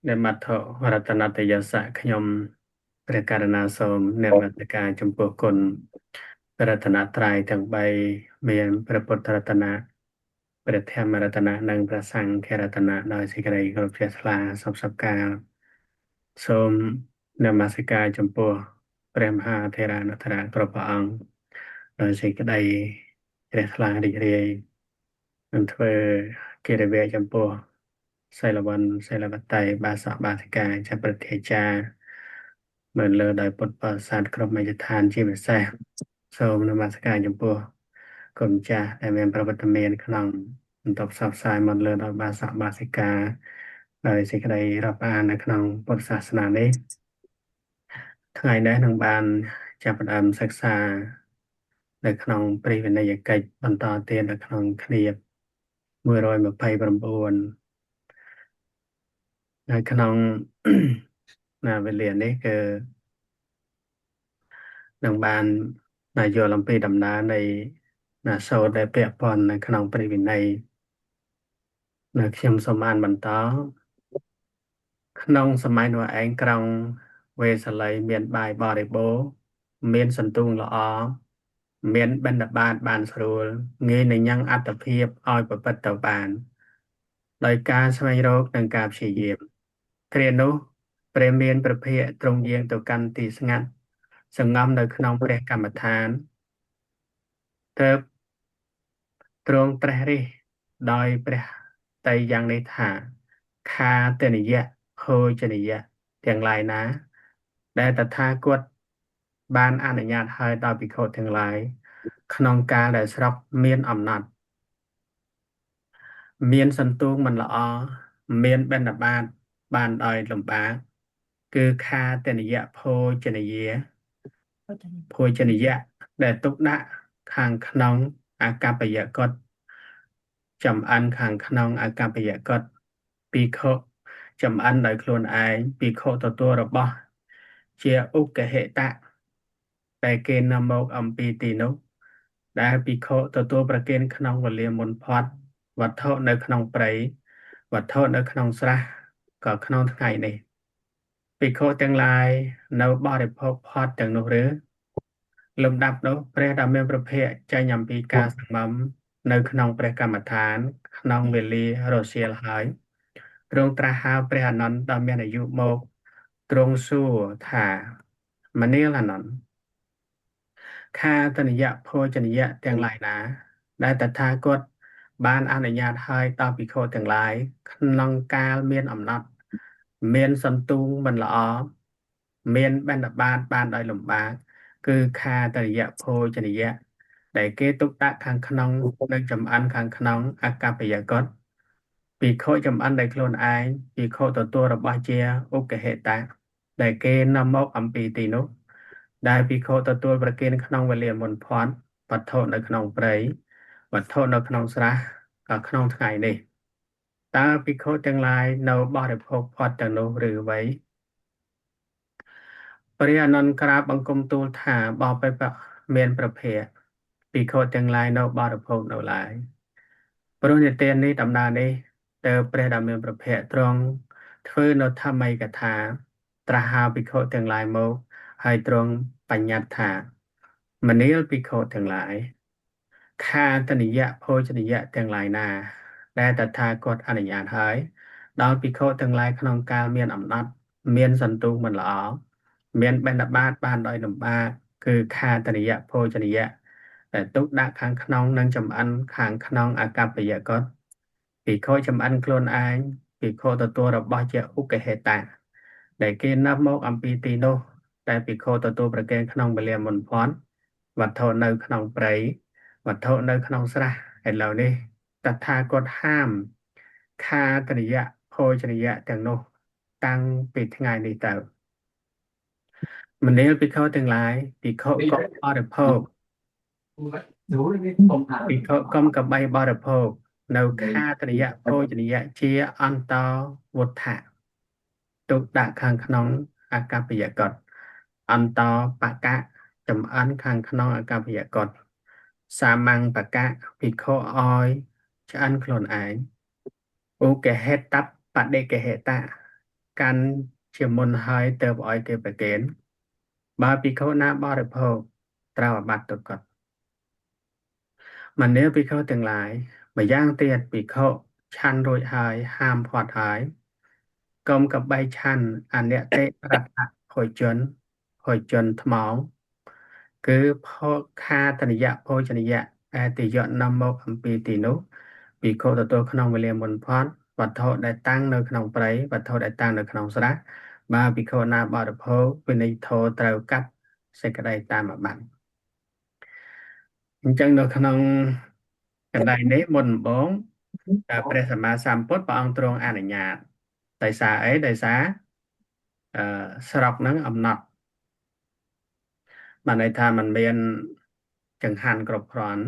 នមត្ថរតនតយសៈខ្ញុំព្រះករណាសូមនមស្ការចំពោះគុណព្រះរតនត្រ័យទាំង3មានព្រះពុទ្ធរតនៈព្រះធម្មរតនៈនិងព្រះសង្ឃរតនៈដោយសេចក្តីគោរពជ្រះថ្លាសពសពកាលសូមនមស្ការចំពោះព្រះមហាធេរានុធរៈគ្រប់ព្រះអង្គដោយសេចក្តីជ្រះថ្លារីករាយនឹងធ្វើកិរិយាចំពោះសិលវ័នសិលវតីបាសកបាសិកាចាប្រធាចារមើលលើដោយពុទ្ធបរិស័ទគ្រប់មជ្ឈដ្ឋានជាពិសេសសូមនមស្ការចំពោះគុណចាស់ដែលមានប្រវត្តិមានក្នុងបន្ទប់ផ្សព្វផ្សាយមកលើដោយបាសកបាសិកាដោយសេចក្តីរាប់អាននៅក្នុងពុទ្ធសាសនានេះថ្ងៃនេះនឹងបានចាប់ផ្ដើមសិក្សានៅក្នុងព្រះវិន័យកិច្ចបន្តទៀតនៅក្នុងឃ្នាប129នៅក្នុងណាវេលានេះគឺនឹងបានណាយល់អំពីដំណើរនៃណាសូត្រដែលពាក់ព័ន្ធនៅក្នុងព្រះវិន័យនៅខ្ញុំសូមអានបន្តក្នុងសម័យនោះឯងក្រុងវេសាលីមានបាយបរិបូរណ៍មានសន្ទូងល្អមានបិណ្ឌបាតបានស្រួលងាយនឹងញ៉ាំងអត្តភាពឲ្យប្រព្រឹត្តទៅបានដោយការស្វែងរកនិងការព្យាយាមគ្រានោះព្រះមានព្រះភិក្ខទ្រង់យាងទៅកាន់ទីស្ងាត់សង្ងំនៅក្នុងព្រះកម្មដ្ឋានទើបទ្រង់ត្រេះរិះដោយព្រះតីយ៉ាងនេះថាខាតនិយៈភោជនិយៈទាំងឡាយណាដែលតថាគតបានអនុញ្ញាតឲ្យដល់ភិក្ខុទាំងឡាយក្នុងកាលដែលស្រុកមានអំណត់មានសន្ទូងមិនល្អមានបិណ្ឌបាតបានដោយលំបាកគឺខាតនិយៈភោជនិយាភោជនិយៈដែលទុកដាក់ខាងក្នុងអកប្បយកុដចំអិនខាងក្នុងអកប្បយកុដភិក្ខុចំអិនដោយខ្លួនឯងភិក្ខុទទួលរបស់ជាឧកហិតៈដែលគេនាំមកអំពីទីនោះដែលភិក្ខុទទួលប្រគេនក្នុងវេលាមុនផុតវត្ថុនៅក្នុងព្រៃវត្ថុនៅក្នុងស្រះក៏ក្នុងថ្ងៃនេះភិក្ខុទាំងឡាយនៅបរិភោគផុតទាំងនោះឬលំដាប់នោះព្រះដ៏មានព្រះភិក្ខចេញអំពីការសង្ងំនៅក្នុងព្រះកម្មដ្ឋានក្នុងវេលារសៀលហើយទ្រង់ត្រាស់ហៅព្រះអានន្ទដ៏មានអាយុមកទ្រង់សួរថាមនាលអានន្ទខាតនិយៈភោជនិយៈទាំងឡាយណាដែលតថាគតបានអនុញ្ញាតឲ្យដល់ភិក្ខុទាំងឡាយក្នុងកាលមានអំណត់មានសន្ទូងមិនល្អមានបិណ្ឌបាតបានដោយលំបាកគឺខាតនិយៈភោជនិយៈដែលគេទុកដាក់ខាងក្នុងនិងចំអិនខាងក្នុងអកប្បយកុដភិក្ខុចំអិនដោយខ្លួនឯងភិក្ខុទទួលរបស់ជាឧកហិតៈដែលគេនាំមកអំពីទីនោះដែលភិក្ខុទទួលប្រគេនក្នុងវេលាមុនផុតវត្ថុនៅក្នុងព្រៃវត្ថុនៅក្នុងស្រះក៏ក្នុងថ្ងៃនេះតើភិក្ខុទាំងឡាយនៅបរិភោគផុតទាំងនោះឬអ្វីព្រះអានន្ទក្រាបបង្គំទូលថាបបិទ្ធមានព្រះភិក្ខភិក្ខុទាំងឡាយនៅបរិភោគនៅឡើយព្រោះនិទាននេះដំណើរនេះទើបព្រះដ៏មានព្រះភិក្ខទ្រង់ធ្វើនៅធម្មិកថាត្រាស់ហៅភិក្ខុទាំងឡាយមកហើយទ្រង់បញ្ញត្តិថាមនាលភិក្ខុទាំងឡាយខាតនិយៈភោជនិយៈទាំងឡាយណាដែលតថាគតអនុញ្ញាតហើយដល់ភិក្ខុទាំងឡាយក្នុងកាលមានអំណត់មានសន្ទូងមិនល្អមានបិណ្ឌបាតបានដោយលំបាកគឺខាតនិយៈភោជនិយៈដែលទុកដាក់ខាងក្នុងនិងចំអិនខាងក្នុងអកប្បយកុដភិក្ខុចំអិនខ្លួនឯងភិក្ខុទទួលរបស់ជាឧកហេតៈដែលគេនាំមកអំពីទីនោះតែភិក្ខុទទួលប្រគេនក្នុងវេលាមុនផុតវត្ថុនៅក្នុងព្រៃវត្ថុនៅក្នុងស្រះឥឡូវនេះតថាគតហាមខាតនិយៈភោជនិយៈទាំងនោះតាំងពីថ្ងៃនេះទៅមនាលភិក្ខុទាំងឡាយភិក្ខុកុំបរិភោគភិក្ខុកុំកបីបរិភោគនៅខាតនិយៈភោជនិយៈជាអន្តោវុដ្ឋៈទុកដាក់ខាងក្នុងអកប្បយកុដអន្តោបកៈចំអិនខាងក្នុងអកប្បយកុដសាមង្សបកៈភិក្ខុឲ្យឆ្អិនខ្លួនឯងឧកហេតបដិកហេតៈ កាន់ជាមុនហើយទៅឲ្យគេប្រគេនបើភិក្ខុណាបរិភោគត្រូវអាបត្តិទុក្កតមនាភិក្ខុទាំងឡាយម្យ៉ាងទៀតភិក្ខុឆាន់រួចហើយហាមឃាត់ហើយកុំកបីឆាន់អនតិរតភោជនភោជនថ្មោងគឺភោខាតនិយៈភោជនិយៈដែលទយៈនាំមកអំពីទីនោះភិក្ខុទទួលក្នុងវេលាមុនផុតវត្ថុដែលតាំងនៅក្នុងព្រៃវត្ថុដែលតាំងនៅក្នុងស្រះបើភិក្ខុណាបរិភោគវិន័យធម៌ត្រូវកាត់សេចក្តីតាមអាបត្តិអញ្ចឹងនៅក្នុងកណ្ដែងនេះមុនដំបូងព្រះសម្មាសម្ពុទ្ធព្រះអង្គទ្រង់អនុញ្ញាតដោយសារអីដោយសារអឺស្រុកហ្នឹងអំណត់បានន័យថាมันមានចង្ហាន់គ្រប់គ្រាន់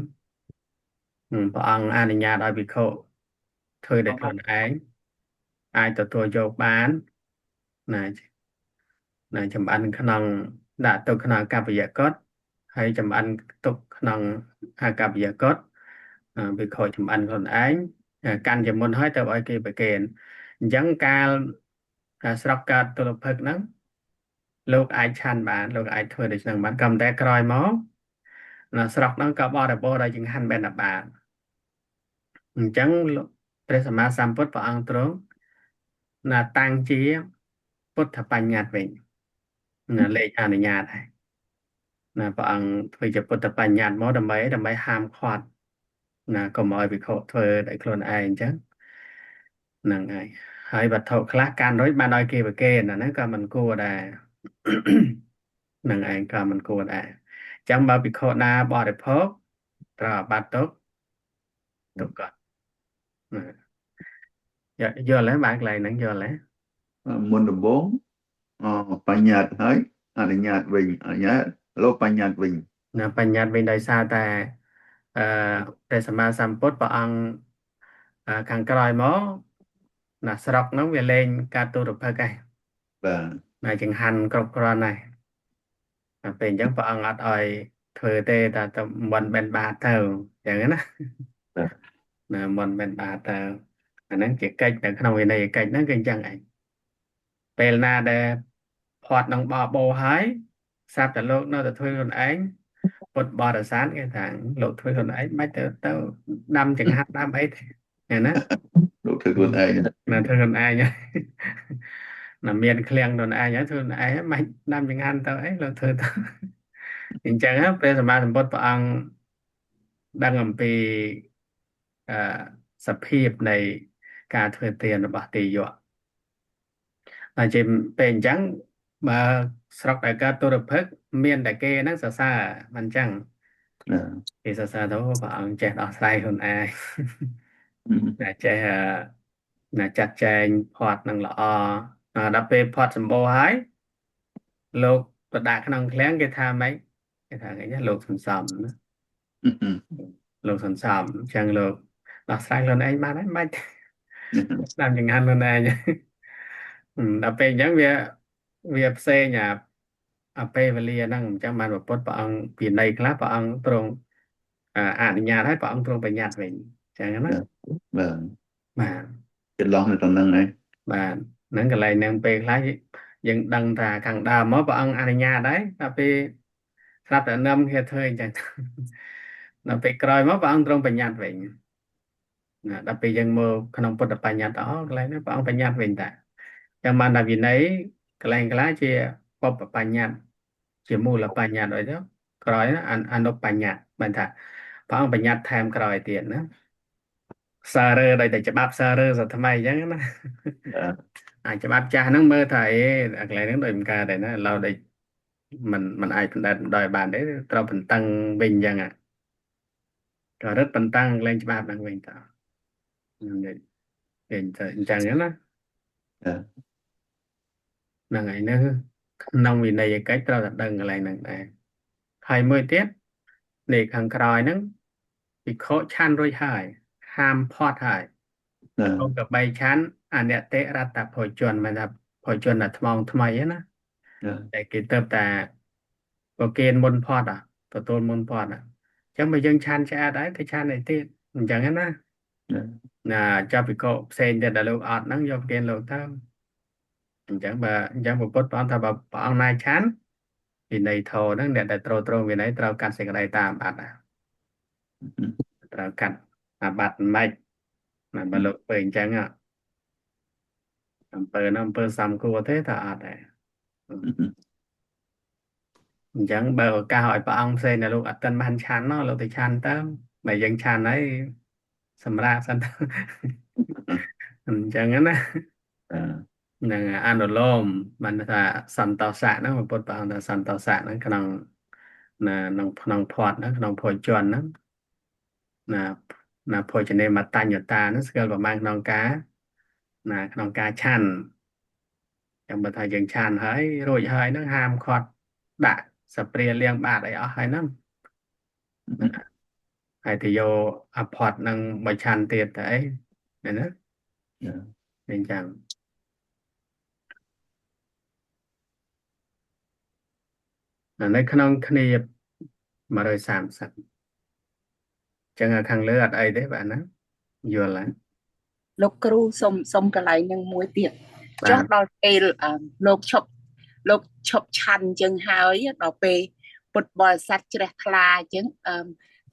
ព្រះអង្គអនុញ្ញាតឲ្យភិក្ខុធ្វើដោយខ្លួនឯងអាចទទួលយកបានណាណាចម្អិនក្នុងដាក់ទុកក្នុងអកប្បយកតហើយចម្អិនទុកក្នុងអកប្បយកតភិក្ខុចម្អិនខ្លួនឯងកាន់ជាមុនហើយទៅឲ្យគេប្រគេនអញ្ចឹងកាលស្រុកកើតទុលភឹកហ្នឹងលោកអាចឆាន់បានលោកអាចធ្វើដូច្ហ្នឹងបានក៏តែក្រោយមកណាស្រុកហ្នឹងក៏បរិបូរដោយចង្ហាន់បិណ្ឌបាតអញ្ចឹងព្រះសម្មាសម្ពុទ្ធព្រះអង្គទ្រង់ណាតាំងជាពុទ្ធបញ្ញត្តិវិញណាលេខអនុញ្ញាតហើយណាព្រះអង្គធ្វើជាពុទ្ធបញ្ញត្តិមកដើម្បីដើម្បីហាមឃាត់ណាកុំឲ្យភិក្ខុធ្វើដោយខ្លួនឯងអញ្ចឹងហ្នឹងហើយហើយវត្ថុខ្លះកាន់រួចបានឲ្យគេប្រគេនអាហ្នឹងក៏មិនគួរដែរហ្នឹងឯងក៏មិនគួរដែរអញ្ចឹងបើភិក្ខុណាបរិភោគត្រូវអាបត្តិទុកទុកគាត់ណាយល់ហើយបាទកន្លែងហ្នឹងយល់ហើយ មុនដំបូងបញ្ញត្តិហើយអនុញ្ញាតវិញអនុញ្ញាតលោកបញ្ញត្តិវិញណាបញ្ញត្តិវិញដោយសារតែអឺព្រះសម្មាសម្ពុទ្ធព្រះអង្គខាងក្រោយមកណាស្រុកហ្នឹងវាលែងការទូរភឹកហើយ បាទ ណាចង្ហាន់គ្រប់គ្រាន់ហើយដល់ពេលអញ្ចឹងព្រះអង្គអត់ឲ្យធ្វើទេតែទៅមិនបិណ្ឌបាតទៅអញ្ចឹងណា បាទ ណាមិនបិណ្ឌបាតទៅអាហ្នឹងជាកិច្ចនៅក្នុងវិន័យកិច្ចហ្នឹងគឺអញ្ចឹងឯងពេលណាដែលផាត់នឹងបបោហើយស្រាប់តែលោកនៅតែធ្វើខ្លួនឯងពុទ្ធបរិស័ទគេថាលោកធ្វើខ្លួនឯងមិនទៅទៅដាំចង្ហាន់ដាំអីទេណា លោកធ្វើខ្លួនឯង ណាធ្វើខ្លួនឯងណាមានឃ្លាំងខ្លួនឯងហើយធ្វើខ្លួនឯងមិនដាំចង្ហាន់ទៅអីលោកធ្វើទៅអញ្ចឹងព្រះសម្មាសម្ពុទ្ធព្រះអង្គដឹងអំពីអឺសភាពនៃការធ្វើទានរបស់ទេយៈតែជាពេលអញ្ចឹងបើស្រុកដែលកើតទុរភិក្សមានតែគេហ្នឹងសរសើរមិនអញ្ចឹងគេសរសើរទៅព្រះអង្គចេះដោះស្រាយខ្លួនឯងតែចេះណាចាត់ចែងផាត់នឹងល្អដល់ពេលផាត់សម្បូរហើយលោកប្រដាក់ក្នុងឃ្លាំងគេថាម៉េចគេថាគេលោកសន្សំណាលោកសន្សំអញ្ចឹងលោកដោះស្រាយខ្លួនឯងបានហើយមិនតាមចង្ហាន់ខ្លួនឯងដល់ពេលអញ្ចឹងវាវាផ្សេងអាអាពេលវេលាហ្នឹងអញ្ចឹងបានពុទ្ធព្រះអង្គពិន័យខ្លះព្រះអង្គទ្រង់អនុញ្ញាតឲ្យព្រះអង្គទ្រង់បញ្ញត្តិវិញអញ្ចឹងណា បាទ បាទ ច្រឡំនៅត្រង់ហ្នឹងឯង បាទហ្នឹងកន្លែងហ្នឹងពេលខ្លះយើងដឹងថាខាងដើមមកព្រះអង្គអនុញ្ញាតដែរដល់ពេលស្រាប់តែនឹមគេធ្វើអញ្ចឹងដល់ពេលក្រោយមកព្រះអង្គទ្រង់បញ្ញត្តិវិញណាដល់ពេលយើងមើលក្នុងពុទ្ធបញ្ញត្តិអូកន្លែងនេះព្រះអង្គបញ្ញត្តិវិញតាចាំបានថាវិន័យកន្លែងខ្លះជាបពបញ្ញត្តិជាមូលបញ្ញត្តិអីទៅក្រោយអនុបញ្ញត្តិបានថាព្រះអង្គបញ្ញត្តិថែមក្រោយទៀតណាសាររើដោយតែច្បាប់សាររើសថ្មីអញ្ចឹងណាអាចច្បាប់ចាស់ហ្នឹងមើលថាអេកន្លែងហ្នឹងដូចមិនកើតដែរណាឥឡូវដូចមិនអាចបណ្ដែតបណ្ដោយបានទេត្រូវបន្តឹងវិញអញ្ចឹងក៏រឹតបន្តឹងកន្លែងច្បាប់ហ្នឹងវិញតើគេទៅអញ្ចឹងណាហ្នឹងហើយនេះក្នុងវិន័យកិច្ចត្រូវតែដឹងកន្លែងហ្នឹងដែរហើយមួយទៀតនេះខាងក្រោយហ្នឹងភិក្ខុឆាន់រួចហើយហាមផាត់ហើយអង្គកបីឆាន់អនតិរតភោជនមិនថាភោជនតែថ្មងថ្មីណាតែគេទៅតែប្រគេនមុនផាត់ទទួលមុនផាត់អញ្ចឹងបើយើងឆាន់ឆ្អែតហើយទៅឆាន់អីទៀតអញ្ចឹងណាណាចាប់ភិក្ខុផ្សេងទៀតដែលលោកអត់ហ្នឹងយកប្រគេនលោកទៅ អញ្ចឹងបើអញ្ចឹងពុទ្ធព្រះអង្គថាបើព្រះអង្គណាឆាន់វិន័យធម៌ហ្នឹងអ្នកដែលត្រូវត្រង់វិន័យត្រូវកាត់សេចក្តីតាមបាត់ត្រូវកាត់អាបត្តិមិនណាបើលោកពេលអញ្ចឹងអំពើនោះអំពើសំគួរទេតើអត់ដែរអញ្ចឹងបើឱកាសឲ្យព្រះអង្គផ្សេងដែលលោកអត់ទាន់បានឆាន់លោកទៅឆាន់ទៅបើយើងឆាន់ហើយសម្រាប់សិនទៅអញ្ចឹងណានឹងអនុលោមបានថាសន្តោសៈហ្នឹងពុទ្ធព្រះអង្គថាសន្តោសៈហ្នឹងក្នុងណាក្នុងភ័ព្វហ្នឹងក្នុងភោជនហ្នឹងណាណាភោជនេមតញ្ញតាហ្នឹងស្គាល់ប្រមាណក្នុងការណាក្នុងការឆាន់ចាំបើថាយើងឆាន់ហើយរួចហើយហ្នឹងហាមឃាត់ដាក់សព្រាលាងបាតអីអស់ហើយហ្នឹងហើយទៅយកអភ័តនឹងបើឆាន់ទៀតទៅអីមែនទេអញ្ចឹងនៅក្នុងគ្នា130ចឹងខាងលើអត់អីទេបាទណាយល់ហើយ លោកគ្រូសុំកន្លែងនឹងមួយទៀតចុះដល់ពេលលោកឈប់លោកឈប់ឆាន់ចឹងហើយដល់ពេលពុទ្ធបរិស័ទជ្រះថ្លាចឹង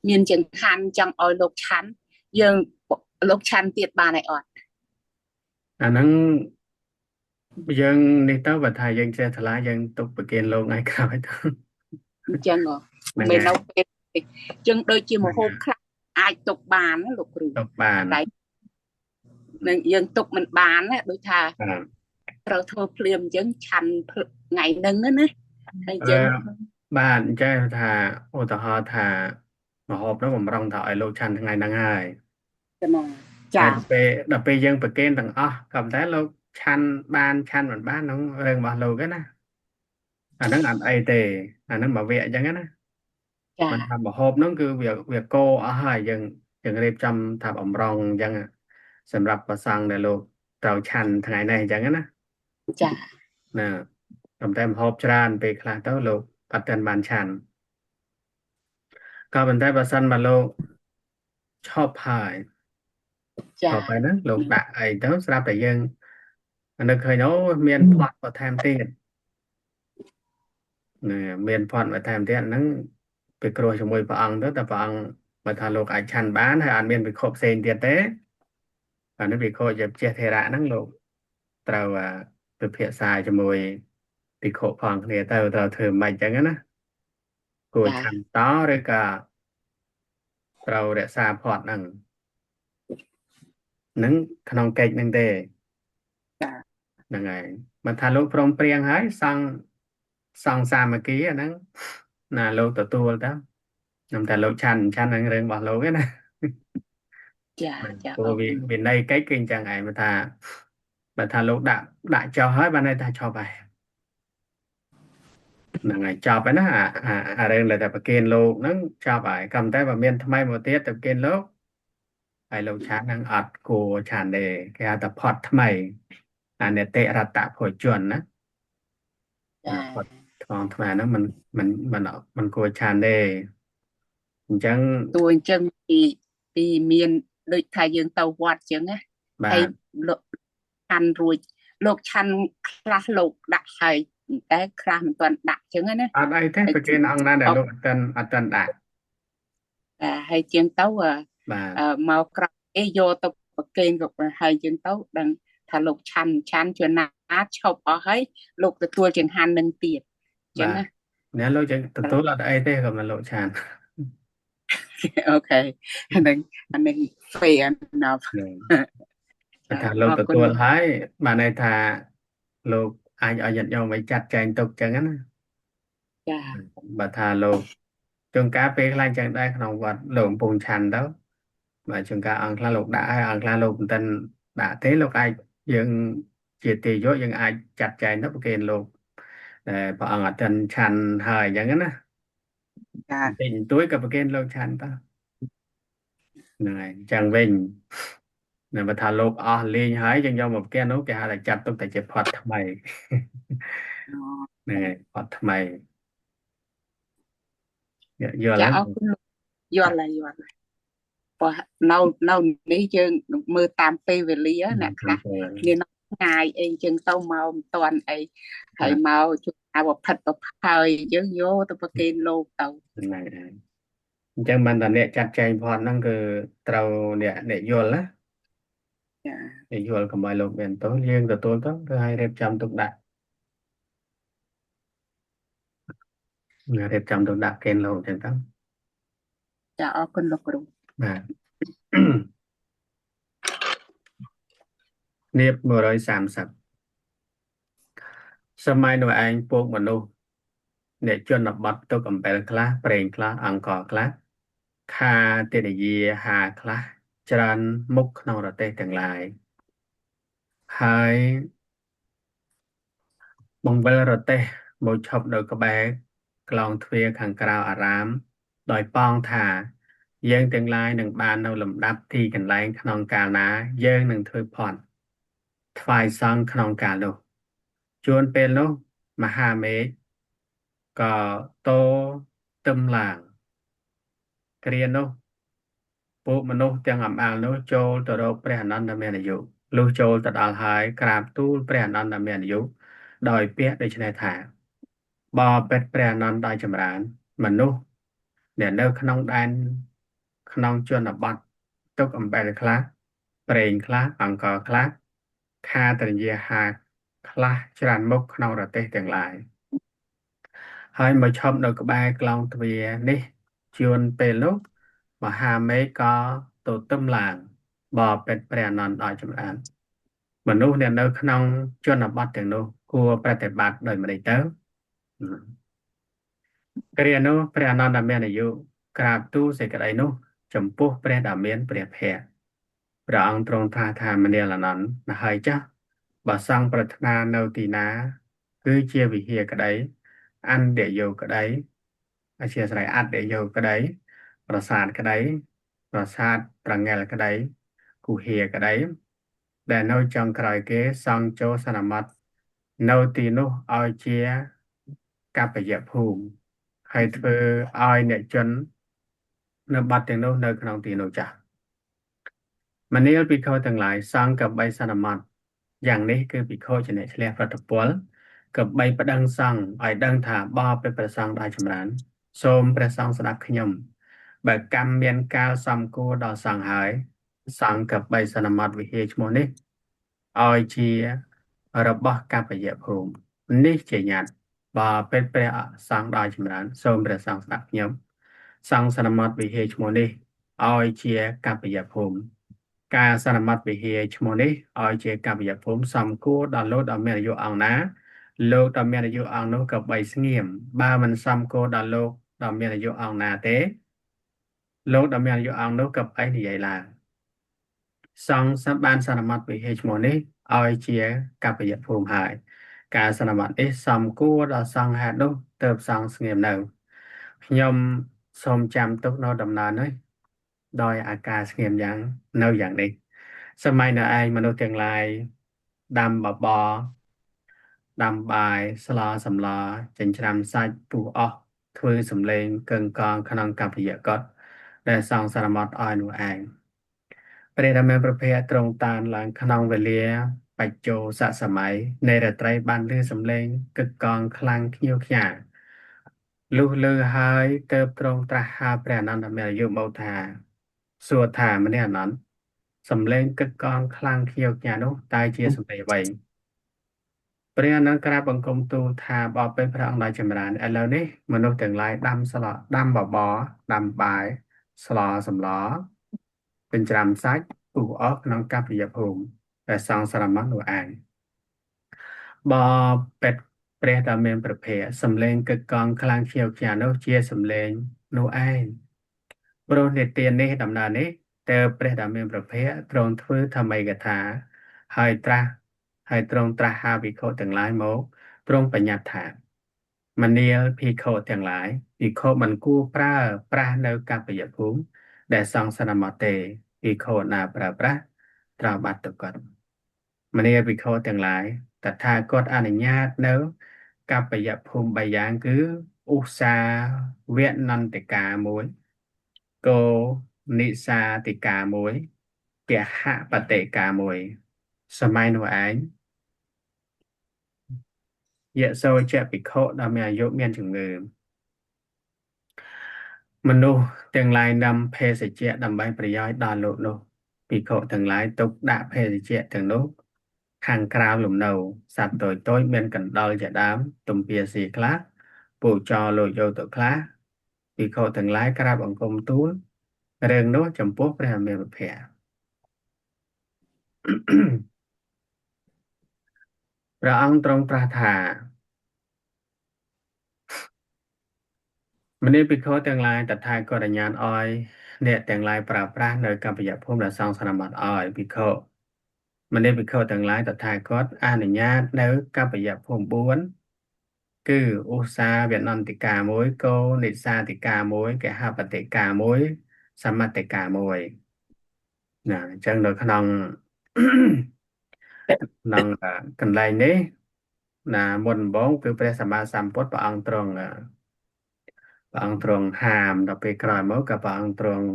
មានចង្ហាន់ចង់ឲ្យលោកឆាន់យើងលោកឆាន់ទៀតបានហើយអត់អាហ្នឹងយើងនេះទៅបើថាយើងជ្រះថ្លាយើងទុកប្រគេនលោកថ្ងៃក្រោយទៅអញ្ចឹងមិននៅពេលចឹងដូចជាមហូបខ្លះអាចទុកបានណាលោកគ្រូទុកបានតែនឹងយើងទុកមិនបានណាដូចថាត្រូវធ្វើភ្លាមអញ្ចឹងឆាន់ថ្ងៃហ្នឹងណាហើយអញ្ចឹងបាទអញ្ចឹងថាឧទាហរណ៍ថាមហូបនោះបំរុងថាឲ្យលោកឆាន់ថ្ងៃហ្នឹងហើយណាចាដល់ពេលយើងប្រគេនទាំងអស់ក៏ប៉ុន្តែលោកឆាន់បានឆាន់មិនបានក្នុងរឿងរបស់លោកឯណាអាហ្នឹងអត់អីទេអាហ្នឹងបើវាអញ្ចឹងណាចាមិនថាមហូបហ្នឹងគឺវាកោអស់ហើយយើងរៀបចំថាបំរុងអញ្ចឹងសម្រាប់ប្រសង់ដែលលោកត្រូវឆាន់ថ្ងៃនេះអញ្ចឹងណាចាណាប៉ុន្តែមហូបច្រើនពេលខ្លះទៅលោកអត់ទាន់បានឆាន់ក៏ប៉ុន្តែបើសិនមកលោកឈប់ហើយចាឈប់ហើយហ្នឹងលោកដាក់អីទៅស្រាប់តែយើងនឹកឃើញអូមានផាត់បន្ថែមទៀតណាមានផាត់បន្ថែមទៀតហ្នឹងไปគ្រោះជាមួយព្រះអង្គទៅតែព្រះអង្គបើថាលោកអាចឆាន់បានហើយអត់មានវិខផ្សេងទៀតទេអានេះវិខជាចេះថេរៈហ្នឹងលោកត្រូវពិភាក្សាជាមួយភិក្ខុផងគ្នាទៅត្រូវធ្វើមិនអញ្ចឹងណាគួរឆាន់តឬក៏ត្រូវរក្សាផាត់ហ្នឹងនឹងក្នុងកិច្ចហ្នឹងទេចាហ្នឹងហើយបើថាលោកព្រមព្រៀងហើយសង្ឃសាមគ្គីអាហ្នឹងណាលោកទទួលទៅខ្ញុំតែលោកឆាន់ឆាន់នឹងរឿងរបស់លោកឯណាចាចាព្រោះវិន័យកិច្ចគឺអញ្ចឹងឯងបើថាលោកដាក់ចុះហើយបានន័យថាឈប់ហើយហ្នឹងហើយចប់ហើយណាអារឿងដែលតែប្រគេនលោកហ្នឹងចប់ហើយក៏តែបើមានថ្មីមកទៀតទៅប្រគេនលោកហើយលោកឆានហ្នឹងអត់គួរឆានទេគេហៅថាផុតថ្មីអានតិរតភោជនណាចាផុតថ្មថ្មហ្នឹងមិនមិនមិនមិនគួរឆានទេអញ្ចឹងតួអញ្ចឹងពីមានដូចថាយើងទៅវត្តអញ្ចឹងណាហើយលោកឆាន់រួចលោកឆាន់ខ្លះលោកដាក់ហើយតែខ្លះមិនទាន់ដាក់អញ្ចឹងណាអត់អីទេប្រគេនអង្គណាដែលលោកអត់ទាន់ដាក់តែហើយជាងទៅបាទមកក្រោយគេយកទៅប្រគេនក៏ហើយជាងទៅដឹងថាលោកឆាន់ឆាន់ជួនណាឈប់អស់ហើយលោកទទួលចង្ហាន់នឹងទៀតអញ្ចឹងណាអ្នកលោកទទួលអត់អីទេក៏មិនលោកឆាន់អូខេអានឹងអានឹង fair enough ថាលោកទទួលហើយបានន័យថាលោកអាចឲ្យញាតិញោមឲ្យចាត់ចែងទុកចឹងណាចាបើថាលោកជួនកាលពេលខ្លះចឹងដែរក្នុងវត្តលោកកំពុងឆាន់ទៅបាទជួនកាលអង្គខ្លះលោកដាក់ហើយអង្គខ្លះលោកមិនទាន់ដាក់ទេលោកអាចយើងជាទេយកយើងអាចចាត់ចែងទៅប្រគេនលោកតែព្រះអង្គអត់ទាន់ឆាន់ហើយអញ្ចឹងណាចាបន្តិចបន្តួចក៏ប្រគេនលោកឆាន់ទៅហ្នឹងហើយអញ្ចឹងវិញនៅបើថាលោកអស់លេងហើយយើងយកមកប្រគេននោះគេហៅថាចាត់ទុកតែជាផាត់ថ្មីហ្នឹងហើយផាត់ថ្មីយល់ចាហើយអរគុណយល់ហើយយល់ហើយព្រោះនៅនេះយើងមើលតាមពេលវេលាអ្នកខ្លះគ្នា ងាយអីចឹងទៅមកមិនតាន់អីហើយបាទមកជួយអាវផិតប្រផើយយើងយកទៅប្រគេនលោកទៅ ហ្នឹងហើយអញ្ចឹងបានតែអ្នកចាត់ចែងផតហ្នឹងគឺត្រូវអ្នកយល់ណាចាអ្នកយល់កុំឲ្យលោកមានទោសយើងទទួលទៅគឺឲ្យរៀបចំទុកដាក់រៀបចំទុកដាក់គេនលោកអញ្ចឹងទៅ ចាអរគុណលោកគ្រូ បាទ នាប130សម័យនោះឯងពួកមនុស្សអ្នកជនបទទុកអំបិលខ្លះប្រេងខ្លះអង្ករខ្លះខាទិនយាហាខ្លះច្រើនមុខក្នុងរទេះទាំងឡាយហើយបង្វិលរទេះមកឈប់នៅក្បែរក្លងទ្វារខាងក្រៅអារាមដោយប៉ងថាយើងទាំងឡាយនឹងបាននៅលំដាប់ទីកន្លែងក្នុងកាលណាយើងនឹងធ្វើផន់ថ្វាយសង្ឃក្នុងកាលនោះជួនពេលនោះមហាមេឃក៏តោទឹមឡើងគ្រានោះពួកមនុស្សទាំងអំអាលនោះចូលទៅរកព្រះអនន្តមានអាយុលុះចូលទៅដល់ហើយក្រាបទូលព្រះអនន្តមានអាយុដោយពាក្យដូចនេះថាបបិទ្ធព្រះអនន្តដោយចម្រើនមនុស្សអ្នកនៅក្នុងដែនក្នុងជនបទទុកអំបិលខ្លះប្រេងខ្លះអង្ករខ្លះខាតរិយាហាខ្លះច្រើនមុខក្នុងរទេះទាំងឡាយហើយមកឈប់នៅក្បែរក្លងទ្វារនេះជួនពេលនោះមហាមេឃក៏ទទឹមឡើងបបិទ្ធព្រះអនន្តដោយចម្រើនមនុស្សអ្នកនៅក្នុងជនបទទាំងនោះគួរប្រតិបត្តិដោយម្តេចទៅគ្រានោះព្រះអនន្តមានអាយុក្រាបទូលសេចក្តីនោះចំពោះព្រះដ៏មានព្រះភ័ក្ត្រព្រះអង្គទ្រង់ថាថាមនាលអនន្តណាហើយចាស់បើសង្ឃប្រាថ្នានៅទីណាគឺជាវិហារក្តីអន្តយោក្តីអធិស្ឋានអត្តយោក្តីប្រាសាទក្តីប្រាសាទប្រងែលក្តីគុហាក្តីដែលនៅចុងក្រោយគេសង់ចូលសន្មតនៅទីនោះឲ្យជាកបយភូមិហើយធ្វើឲ្យអ្នកជននៅបាត់ទាំងនោះនៅក្នុងទីនោះចាស់មនាលភិក្ខុទាំងឡាយសង្ឃកបីសន្មតយ៉ាងនេះគឺភិក្ខុជាអ្នកឆ្លះប្រតិពលកបីប្តឹងសង្ឃឲ្យដឹងថាបបិព្រះសង្ឃដល់ចម្រើនសូមព្រះសង្ឃស្ដាប់ខ្ញុំបើកម្មមានកាលសំគួរដល់សង្ឃហើយសង្ឃកបីសន្មតវិហារឈ្មោះនេះឲ្យជារបស់កបយភូមិនេះជាញ្ញត្តិបើពេលព្រះសង្ឃដល់ចម្រើនសូមព្រះសង្ឃស្ដាប់ខ្ញុំសង្ឃសន្មតវិហារឈ្មោះនេះឲ្យជាកបយភូមិការសន្មតវិហារឈ្មោះនេះឲ្យជាកបយភូមិសំគួរដល់លោកដ៏មានអាយុអង្គណាលោកដ៏មានអាយុអង្គនោះក៏បីស្ងៀមបើមិនសំគួរដល់លោកដ៏មានអាយុអង្គណាទេលោកដ៏មានអាយុអង្គនោះក៏បីនិយាយឡើងសង្ឃបានសន្មតវិហារឈ្មោះនេះឲ្យជាកបយភូមិហើយការសន្មតនេះសំគួរដល់សង្ឃហេតុនោះទើបសង្ឃស្ងៀមនៅខ្ញុំសូមចាំទុកនៅដំណើរនេះដោយអាការស្ងៀមយ៉ាងនៅយ៉ាងនេះសម័យនៅឯងមនុស្សទាំងឡាយដាំបបរដាំបាយស្លសម្លចិញ្ច្រាំសាច់ពុះអស់ធ្វើសម្លេងកឹងកងក្នុងកព្យកតដែលសង្ឃសន្មតឲ្យនោះឯងព្រះរាមាប្រភេទទ្រង់តានឡើងក្នុងវេលាបច្ចោសសម័យនៃរាត្រីបានឮសំឡេងកឹកកងខ្លាំងខ្ញៀវខ្ញាលុះឮហើយទៅទ្រង់ត្រាស់ហៅព្រះអនន្តមានអាយុមកថាសួរថាមនាលអនន្តសំឡេងកឹកកងខ្លាំងខ្ញៀវខ្ញានោះតើជាសំឡេងអ្វីព្រះអនន្តក្រាបបង្គំទូលថាបបិទ្ធព្រះអង្គដ៏ចម្រើនឥឡូវនេះមនុស្សទាំងឡាយដាំស្លដាំបបរដាំបាយស្លសម្លចិញ្ច្រាំសាច់ពុះអស់ក្នុងកព្យភូមិដែលសង្សារមនោះឯងបបិទ្ធព្រះដ៏មានព្រះភ័ក្ត្រសំឡេងកឹកកងខ្លាំងខ្ញៀវខ្ញានោះជាសំឡេងនោះឯងព្រោះនិទាននេះដំណើរនេះតើព្រះដ៏មានព្រះភ័ក្ត្រទ្រង់ធ្វើធម្មកថាហើយត្រាស់ហើយទ្រង់ត្រាស់ហៅភិក្ខុទាំងឡាយមកទ្រង់បញ្ញត្តិថាមនាលភិក្ខុទាំងឡាយភិក្ខុមិនគួរប្រើប្រាស់នៅកព្យភូមិដែលសង្សន្មតទេភិក្ខុណាប្រើប្រាស់ត្រូវបាត់ទុក្កតមនាលភិក្ខុទាំងឡាយតថាគតអនុញ្ញាតនៅកព្យភូមិ3យ៉ាងគឺឧសាវនន្តិកាមួយគោនិសាតិកាមួយពហបតិកាមួយសម័យនោះឯង យៈសោចភិក្ខុដែលមានអាយុមានជំងឺមនុស្សទាំងឡាយនំភេសជ្ជៈដើម្បីប្រយោជន៍ដល់លោកនោះភិក្ខុទាំងឡាយទុកដាក់ភេសជ្ជៈទាំងនោះខាងក្រៅលំនៅសត្វតូចតូចមានកណ្ដុរជាដើមទំពាស៊ីខ្លះពូចោលោកយកទៅខ្លះភិក្ខុទាំងឡាយក្រាបបង្គំទូលរឿងនោះចំពោះព្រះមេពភៈព្រះអង្គទ្រង់ត្រាស់ថាមនីភិក្ខុទាំងឡាយតថាគតអញ្ញាតឲ្យអ្នកទាំងឡាយប្រើប្រាស់នៅកប្បយភូមិដែលសង្សនបត្តិឲ្យភិក្ខុមនីភិក្ខុទាំងឡាយតថាគតអនុញ្ញាតនៅកប្បយភូមិ4គឺឧសាវនន្តិកា1កោនិសាតិកា1កហបតិកា1សមតិកា1ណាអញ្ចឹងនៅក្នុងក្នុងកន្លែងនេះណាមុនដំបូងគឺព្រះសម្មាសម្ពុទ្ធព្រះអង្គទ្រង់ព្រះអង្គទ្រង់ហាមដល់ពេលក្រោយមកក៏ព្រះអង្គទ្រង់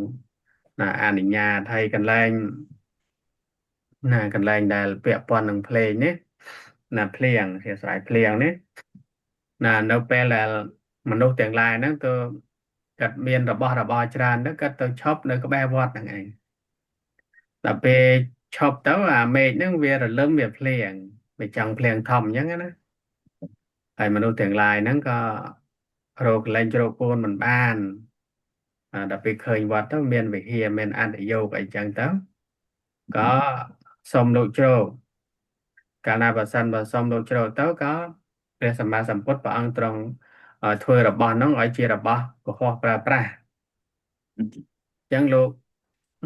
ណាអនុញ្ញាតហើយកន្លែងណាកន្លែងដែលពាក់ព័ន្ធនឹងភ្លេងនេះណាភ្លៀងជាស្រ័យភ្លៀងនេះណានៅពេលដែលមនុស្សទាំងឡាយហ្នឹងទៅគាត់មានរបស់របរច្រើនទៅគាត់ទៅឈប់នៅក្បែរវត្តហ្នឹងឯងដល់ពេលឈប់ទៅអាមេឃហ្នឹងវារលឹមវាភ្លៀងវាចង់ភ្លៀងធំអញ្ចឹងណាហើយមនុស្សទាំងឡាយហ្នឹងក៏រកកន្លែងជ្រកកូនមិនបានដល់ពេលឃើញវត្តទៅមានវិហារមានអត្តយោគអីចឹងទៅក៏សុំលោកជ្រកកាលណាបើសិនបើសុំលោកជ្រកទៅក៏ព្រះសម្មាសម្ពុទ្ធព្រះអង្គទ្រង់ធ្វើរបស់ហ្នឹងឲ្យជារបស់កុហកប្រើប្រាស់អញ្ចឹងលោក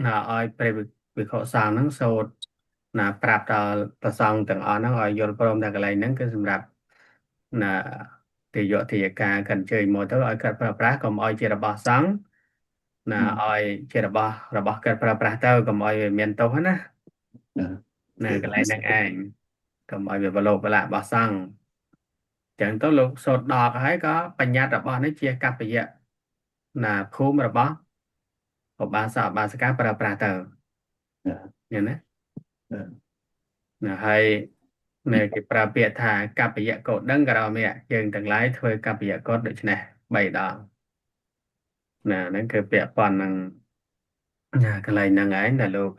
ណាឲ្យព្រះវិខុសង្ឃហ្នឹងសូត្រណាប្រាប់ដល់ព្រះសង្ឃទាំងអស់ហ្នឹងឲ្យយល់ព្រមថាកន្លែងហ្នឹងគឺសម្រាប់ណាទេយកទេយការកិនជើញមកទៅឲ្យគាត់ប្រើប្រាស់កុំឲ្យជារបស់សង្ឃណាឲ្យជារបស់របស់គាត់ប្រើប្រាស់ទៅកុំឲ្យវាមានទោសណាណាកន្លែងហ្នឹងឯងកុំឲ្យវាបលោបលាក់របស់សង្ឃចឹងទៅលោកសូត្រដកហើយក៏បញ្ញត្តិរបស់នេះជាកប្បយៈណាភូមិរបស់ឧបាសកឧបាសិកាប្រើប្រាស់ទៅញ៉ឹងណាណាហើយនៅគេប្រើពាក្យថាកប្បយៈកោដឹងករមៈយើងទាំងឡាយធ្វើកប្បយៈកោដូច្នេះ3ដងណាហ្នឹងគឺពាក្យប៉ុននឹងណាកន្លែងហ្នឹងឯងដែលលោក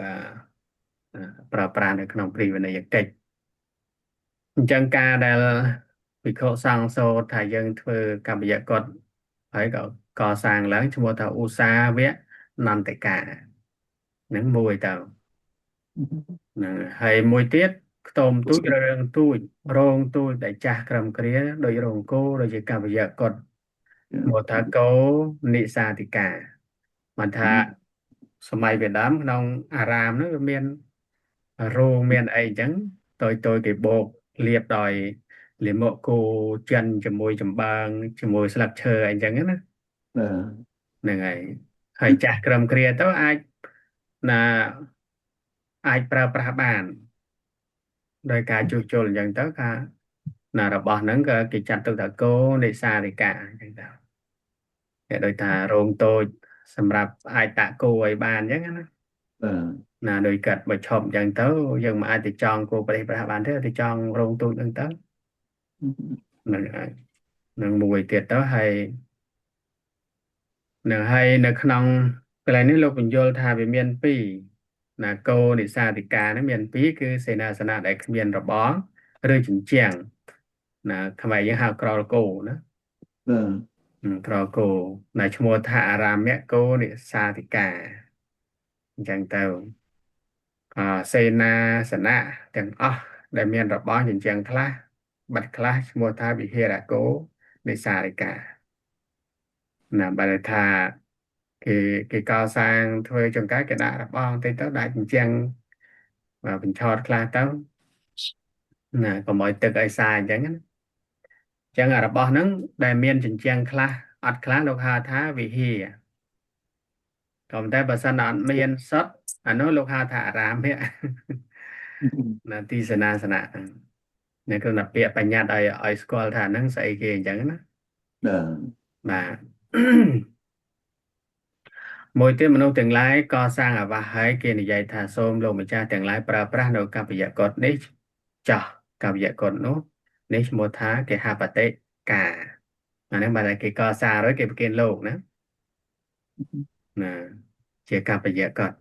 ប្រើប្រាស់នៅក្នុងព្រិវិន័យកិច្ចអញ្ចឹងការដែលភិក្ខុសង្ឃសូត្រថាយើងធ្វើកប្បយៈកុដហើយក៏កសាងឡើងឈ្មោះថាឧសាវៈនន្តិកាហ្នឹងមួយទៅហ្នឹងហើយមួយទៀតខ្ទមទូចរឿងទូចរោងទូចដែលចាស់ក្រឹមគ្រាដោយរោងគោដូចជាកប្បយៈកុដមកថាកោនិសាតិកាបានថាសម័យវេដើមក្នុងអារាមហ្នឹងវាមានរោងមានអីអញ្ចឹងតូចតូចគេបោកលាបដោយលាមកគោចិនជាមួយចំបើងជាមួយស្លឹកឈើអីចឹងណាហ្នឹងហើយហើយចាស់ក្រឹមគ្រាទៅអាចណាអាចប្រើប្រាស់បានដោយការជួសជុលអញ្ចឹងទៅថាណារបស់ហ្នឹងក៏គេចាត់ទុកថាគោនិសារិកាអញ្ចឹងទៅគេដូចថារោងតូចសម្រាប់អាចដាក់គោឲ្យបានអញ្ចឹងណាណាដោយកាត់បើឈប់អញ្ចឹងទៅយើងមិនអាចទៅចង់គោប្រេះប្រាស់បានទេទៅចង់រោងទូចហ្នឹងទៅហ្នឹងហើយនឹងមួយទៀតទៅហើយនឹងហើយនៅក្នុងកន្លែងនេះលោកបញ្យល់ថាវាមានពីរណាគោនិសាតិកានេះមានពីរគឺសេនាសនៈដែលគ្មានរបងឬជញ្ជាំងណាខ្មែរយើងហៅក្រលគោណាក្រលគោណាឈ្មោះថាអារាមៈគោនិសាតិកាអញ្ចឹងទៅអសេនាសនៈទាំងអស់ដែលមានរបងជញ្ជាំងខ្លះបាត់ខ្លះឈ្មោះថាវិហិរគោនិសារិកាណាបើថាគេគេកសាងធ្វើចង្ការគេដាក់របងតិចទៅដាក់ជញ្ជាំងបាទបញ្ឆោតខ្លះទៅណាកុំឲ្យទឹកឲ្យសាអញ្ចឹងណាអញ្ចឹងអារបស់ហ្នឹងដែលមានជញ្ជាំងខ្លះអត់ខ្លះលោកហៅថាវិហារក៏ប៉ុន្តែបើសិនអត់មានសុទ្ធអានោះលោកហៅថាអារាមៈណាទីសេនាសនៈហ្នឹងនេះគឺតែពាក្យបញ្ញត្តិឲ្យឲ្យស្គាល់ថាហ្នឹងស្អីគេអញ្ចឹងណាបាទមួយទៀតមនុស្សទាំងឡាយកសាងអាវាសហើយគេនិយាយថាសូមលោកម្ចាស់ទាំងឡាយប្រើប្រាស់នៅកប្បយកុដនេះចោះកប្បយកុដនោះ នេះឈ្មោះថាគេហបតិកាអាហ្នឹងបើតែគេកសាងរួចគេប្រគេនលោកណាណាជាកប្បយៈកត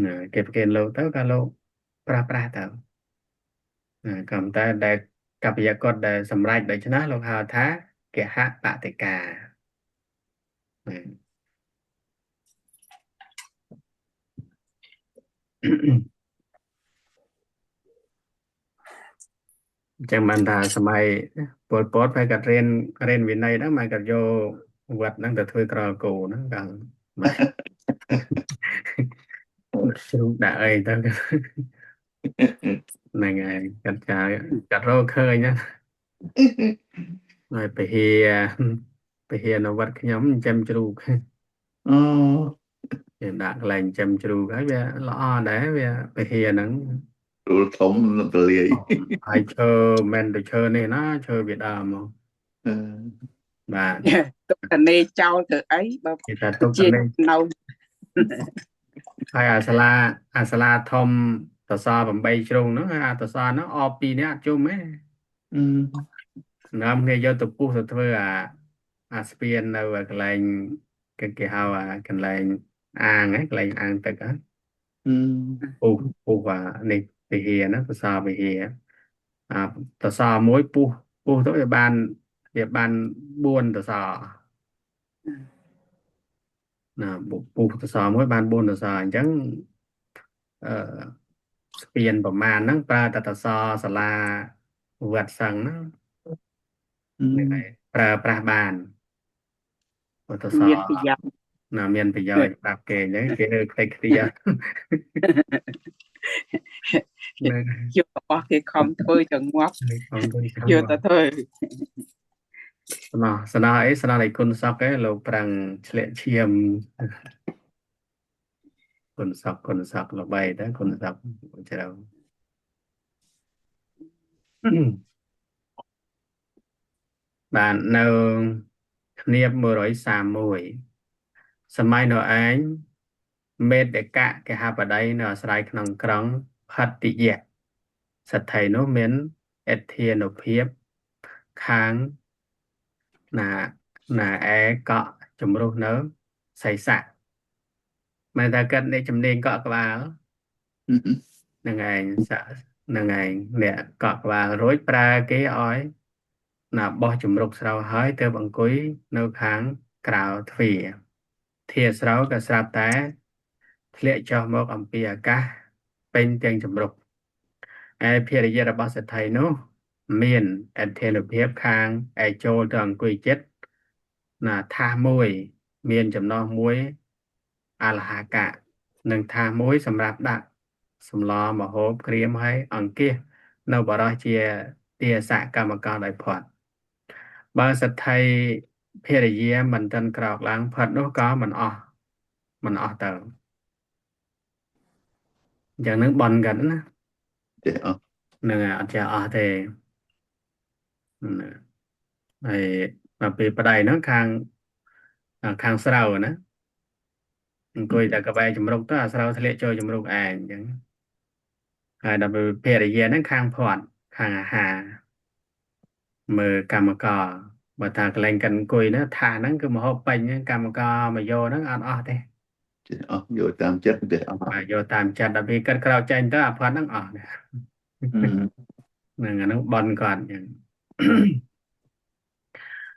ណាគេប្រគេនលោកទៅក៏លោកប្រាស់ប្រាស់ទៅណាក៏តែដែលកប្បយៈកតដែលសម្រេចដូច្នេះលោកហៅថាគេហបតិកាណាអញ្ចឹងបានថាសម័យពលពតហើយគាត់រៀនវិន័យហ្នឹងមកគាត់យកវត្តហ្នឹងទៅធ្វើក្រលគោហ្នឹងក៏មកជ្រូកដាក់អីទៅហ្នឹងហើយគាត់ចាគាត់រកឃើញណាហើយពហិពហិនៅវត្តខ្ញុំចិញ្ចឹមជ្រូក អូ គេដាក់កន្លែងចិញ្ចឹមជ្រូកហើយវាល្អដែរវាពហិហ្នឹង រូលធំទលាយ ហើយឈើមិនទៅឈើនេះណាឈើវាដើមមកបាទ ទុកតនេចោលទៅអីបើ គេថាទុកត ជា នេ នៅ ហើយអាសាលាអាសាលាធំតស8ជ្រុងហ្នឹងហើយអាតសហ្នឹងអបពីរនាក់អត់ជុំទេ អឺ សម្រាប់គេយកទៅពុះទៅធ្វើអាអាស្ពាននៅកន្លែងគេគេហៅអាកន្លែងអាងហ្នឹងកន្លែងអាងទឹកហ្នឹង អឺ ពុះពុះអានេះវិហារណាតសវិហារអាតសមួយពុះពុះទៅវាបានវាបាន4តសណាពុះតសមួយបាន4តសអញ្ចឹងអឺស្ពានប្រមាណហ្នឹងប្រើតែតសសាលាវត្តសឹងហ្នឹងហ្នឹងហើយប្រើប្រាស់បានឧតស មានប្រយោជន៍ ណាមានប្រយោជន៍ប្រាប់គេអញ្ចឹងគេរើខ្ទេចខ្ទីហ្នឹង យករបស់គេខំធ្វើចងាប់ ហើយខំទៅចាំ យកទៅធ្វើ ស្នោះស្នោះអីស្នោះឯគុណសក់ឯងលោកប្រាំងឆ្លាក់ឈាមគុណសក់គុណសក់ល្បីតើគុណសក់ច្រើនបាននៅគ្នាប131សម័យនោះឯងមេដកៈគេហបតីនៅអាស្រ័យក្នុងក្រុងផតិយៈសទ្ធិនោះមានអធិនុភាពខាងណាណាឯកក់ជំរុះនៅសីសៈមិនថាគាត់អ្នកជំនាញកក់ក្បាលនឹងឯងសៈនឹងឯងអ្នកកក់ក្បាលរួចប្រើគេឲ្យណាបោះជំរុកស្រូវហើយទៅអង្គុយនៅខាងក្រៅទ្វារធាស្រូវក៏ស្រាប់តែធ្លាក់ចុះមកអំពីអាកាសពេញទាំងជំរុកឯភរិយារបស់សេដ្ឋីនោះមានអធិនុភាពខាងឯចូលទៅអង្គុយចិត្តណាថាសមួយមានចំណោះមួយអលហាកៈនិងថាសមួយសម្រាប់ដាក់សម្លមហូបក្រៀមហើយអង្គាសនៅបរោះជាទាសកម្មករដោយផាត់បើសេដ្ឋីភរិយាមិនទាន់ក្រោកឡើងផាត់នោះក៏មិនអស់មិនអស់ទៅអញ្ចឹងនឹងបន់กันណា ចេះអស់ នឹងអត់ចេះអស់ទេណាហើយដល់ពេលប្តីហ្នឹងខាងខាងស្រូវណាអង្គុយតែក្បែរជំរុកទៅអាស្រូវធ្លាក់ចូលជំរុកឯងអញ្ចឹងហើយដល់ពេលភរិយាហ្នឹងខាងផាត់ខាងអាហារមើលកម្មករបើថាកន្លែងកាន់អង្គុយណាថាហ្នឹងគឺមហូបពេញហ្នឹងកម្មករមកយកហ្នឹងអត់អស់ទេ ចេះអស់យកតាមចិត្តចេះអស់ បាទយកតាមចិត្តដល់ពេលកាត់ក្រោកចេញទៅអាផាត់ហ្នឹងអស់ហ្នឹងអាហ្នឹងបន់គាត់អញ្ចឹង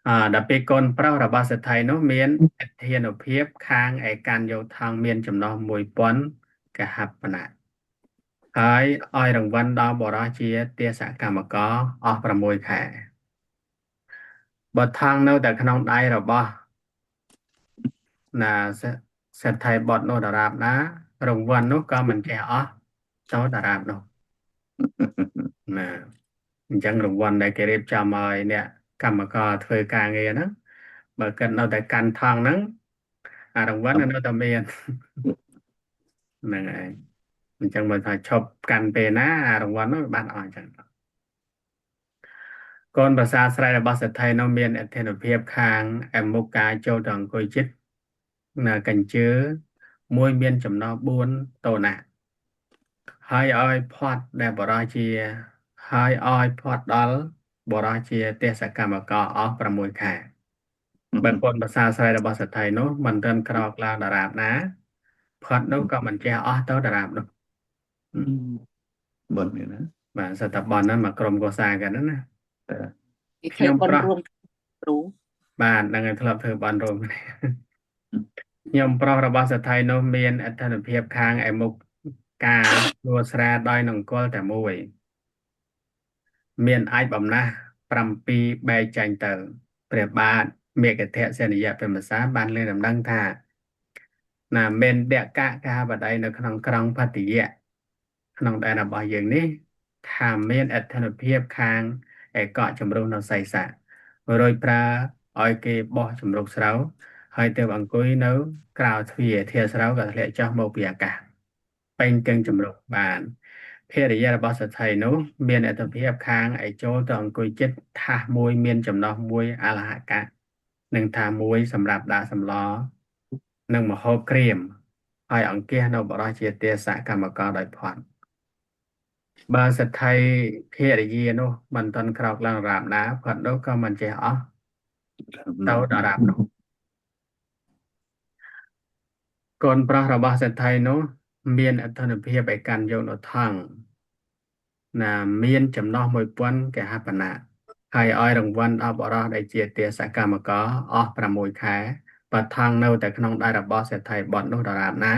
អដល់ពេលកូនប្រុសរបស់សេដ្ឋីនោះមានអធិនុភាពខាងឯកាន់យកថងមានចំណោះ1000កហបណៈហើយឲ្យរង្វាន់ដល់បរិសជាទាសកម្មករអស់6ខែបើថងនៅតែក្នុងដៃរបស់ណាសេដ្ឋីបុត្រនោះដរាបណារង្វាន់នោះក៏មិនចេះអស់ទៅដរាបនោះណាអញ្ចឹងរង្វាន់ដែលគេរៀបចំឲ្យអ្នកកម្មករធ្វើការងារហ្នឹងបើគិតនៅតែកាន់ថងហ្នឹងអារង្វាន់នៅតែមានហ្នឹងឯងអញ្ចឹងបើថាឈប់កាន់ពេលណាអារង្វាន់នោះបានអស់អញ្ចឹងកូនប្រសាស្រ័យរបស់សេដ្ឋីនោះមានអធិនុភាពខាងអមុកាចូលទៅអង្គុយចិត្តនៅកញ្ជើមួយមានចំណោះ4តូនណាហើយឲ្យផាត់ដែលបរោះជា ហើយឲ្យផាត់ដល់បរិជាទេសកម្មករអស់6ខែបើកូនប្រសាស្រ័យរបស់សេដ្ឋីនោះមិនទាន់ក្រោកឡើងដរាបណាផាត់នោះក៏មិនចេះអស់ទៅដរាបនោះ បុណ្យនេះណា បាទសតបនហ្នឹងមកក្រុមកោសាกันណា តែ គេធ្វើ ខ្ញុំប្រោះ បុណ្យរួមគ្រូ បាទនឹងឲ្យធ្លាប់ធ្វើបានរួមគ្នាខ្ញុំប្រុសរបស់សេដ្ឋីនោះមានអធិនភាពខាងឯមុខការលួស្រាដោយនង្គ័លតែមួយមានអាចបំណះ7បែកចាញ់ទៅព្រះបាទមេគធសេនយៈពិមសាបានលើដំណឹងថាណាមេនដកកកាបតីនៅក្នុងក្រុងផតិយៈក្នុងដែនរបស់យើងនេះថាមានអធិនភាពខាងឯកកជំរុះនៅសីសៈរួចប្រើឲ្យគេបោះជំរុកស្រូវហើយទៅអង្គុយនៅក្រៅទ្វារធាស្រូវក៏ធ្លាក់ចុះមកពីអាកាសពេញទាំងជំរុកបានភរិយារបស់សេដ្ឋីនោះមានអត្ថភាពខាងឯចូលទៅអង្គុយចិត្តថាសមួយមានចំណោះមួយអលហកៈនិងថាមួយសម្រាប់ដាក់សម្លនិងមហូបក្រៀមហើយអង្គាសនៅបរោះជាទេសកម្មករដោយផាត់បើសេដ្ឋីភរិយានោះមិនទាន់ក្រោកឡើងរាបណាផាត់នោះក៏មិនចេះអស់ទៅដល់រាបនោះកូនប្រុសរបស់សេដ្ឋីនោះមានអធិនភាពឯកាន់យកនៅថង់ណាមានចំណោះ1000កហបណៈហើយឲ្យរង្វាន់ដល់បរិសដែលជាទេសកម្មករអស់6ខែបើថង់នៅតែក្នុងដៃរបស់សេដ្ឋីបុត្រនោះដរាបណា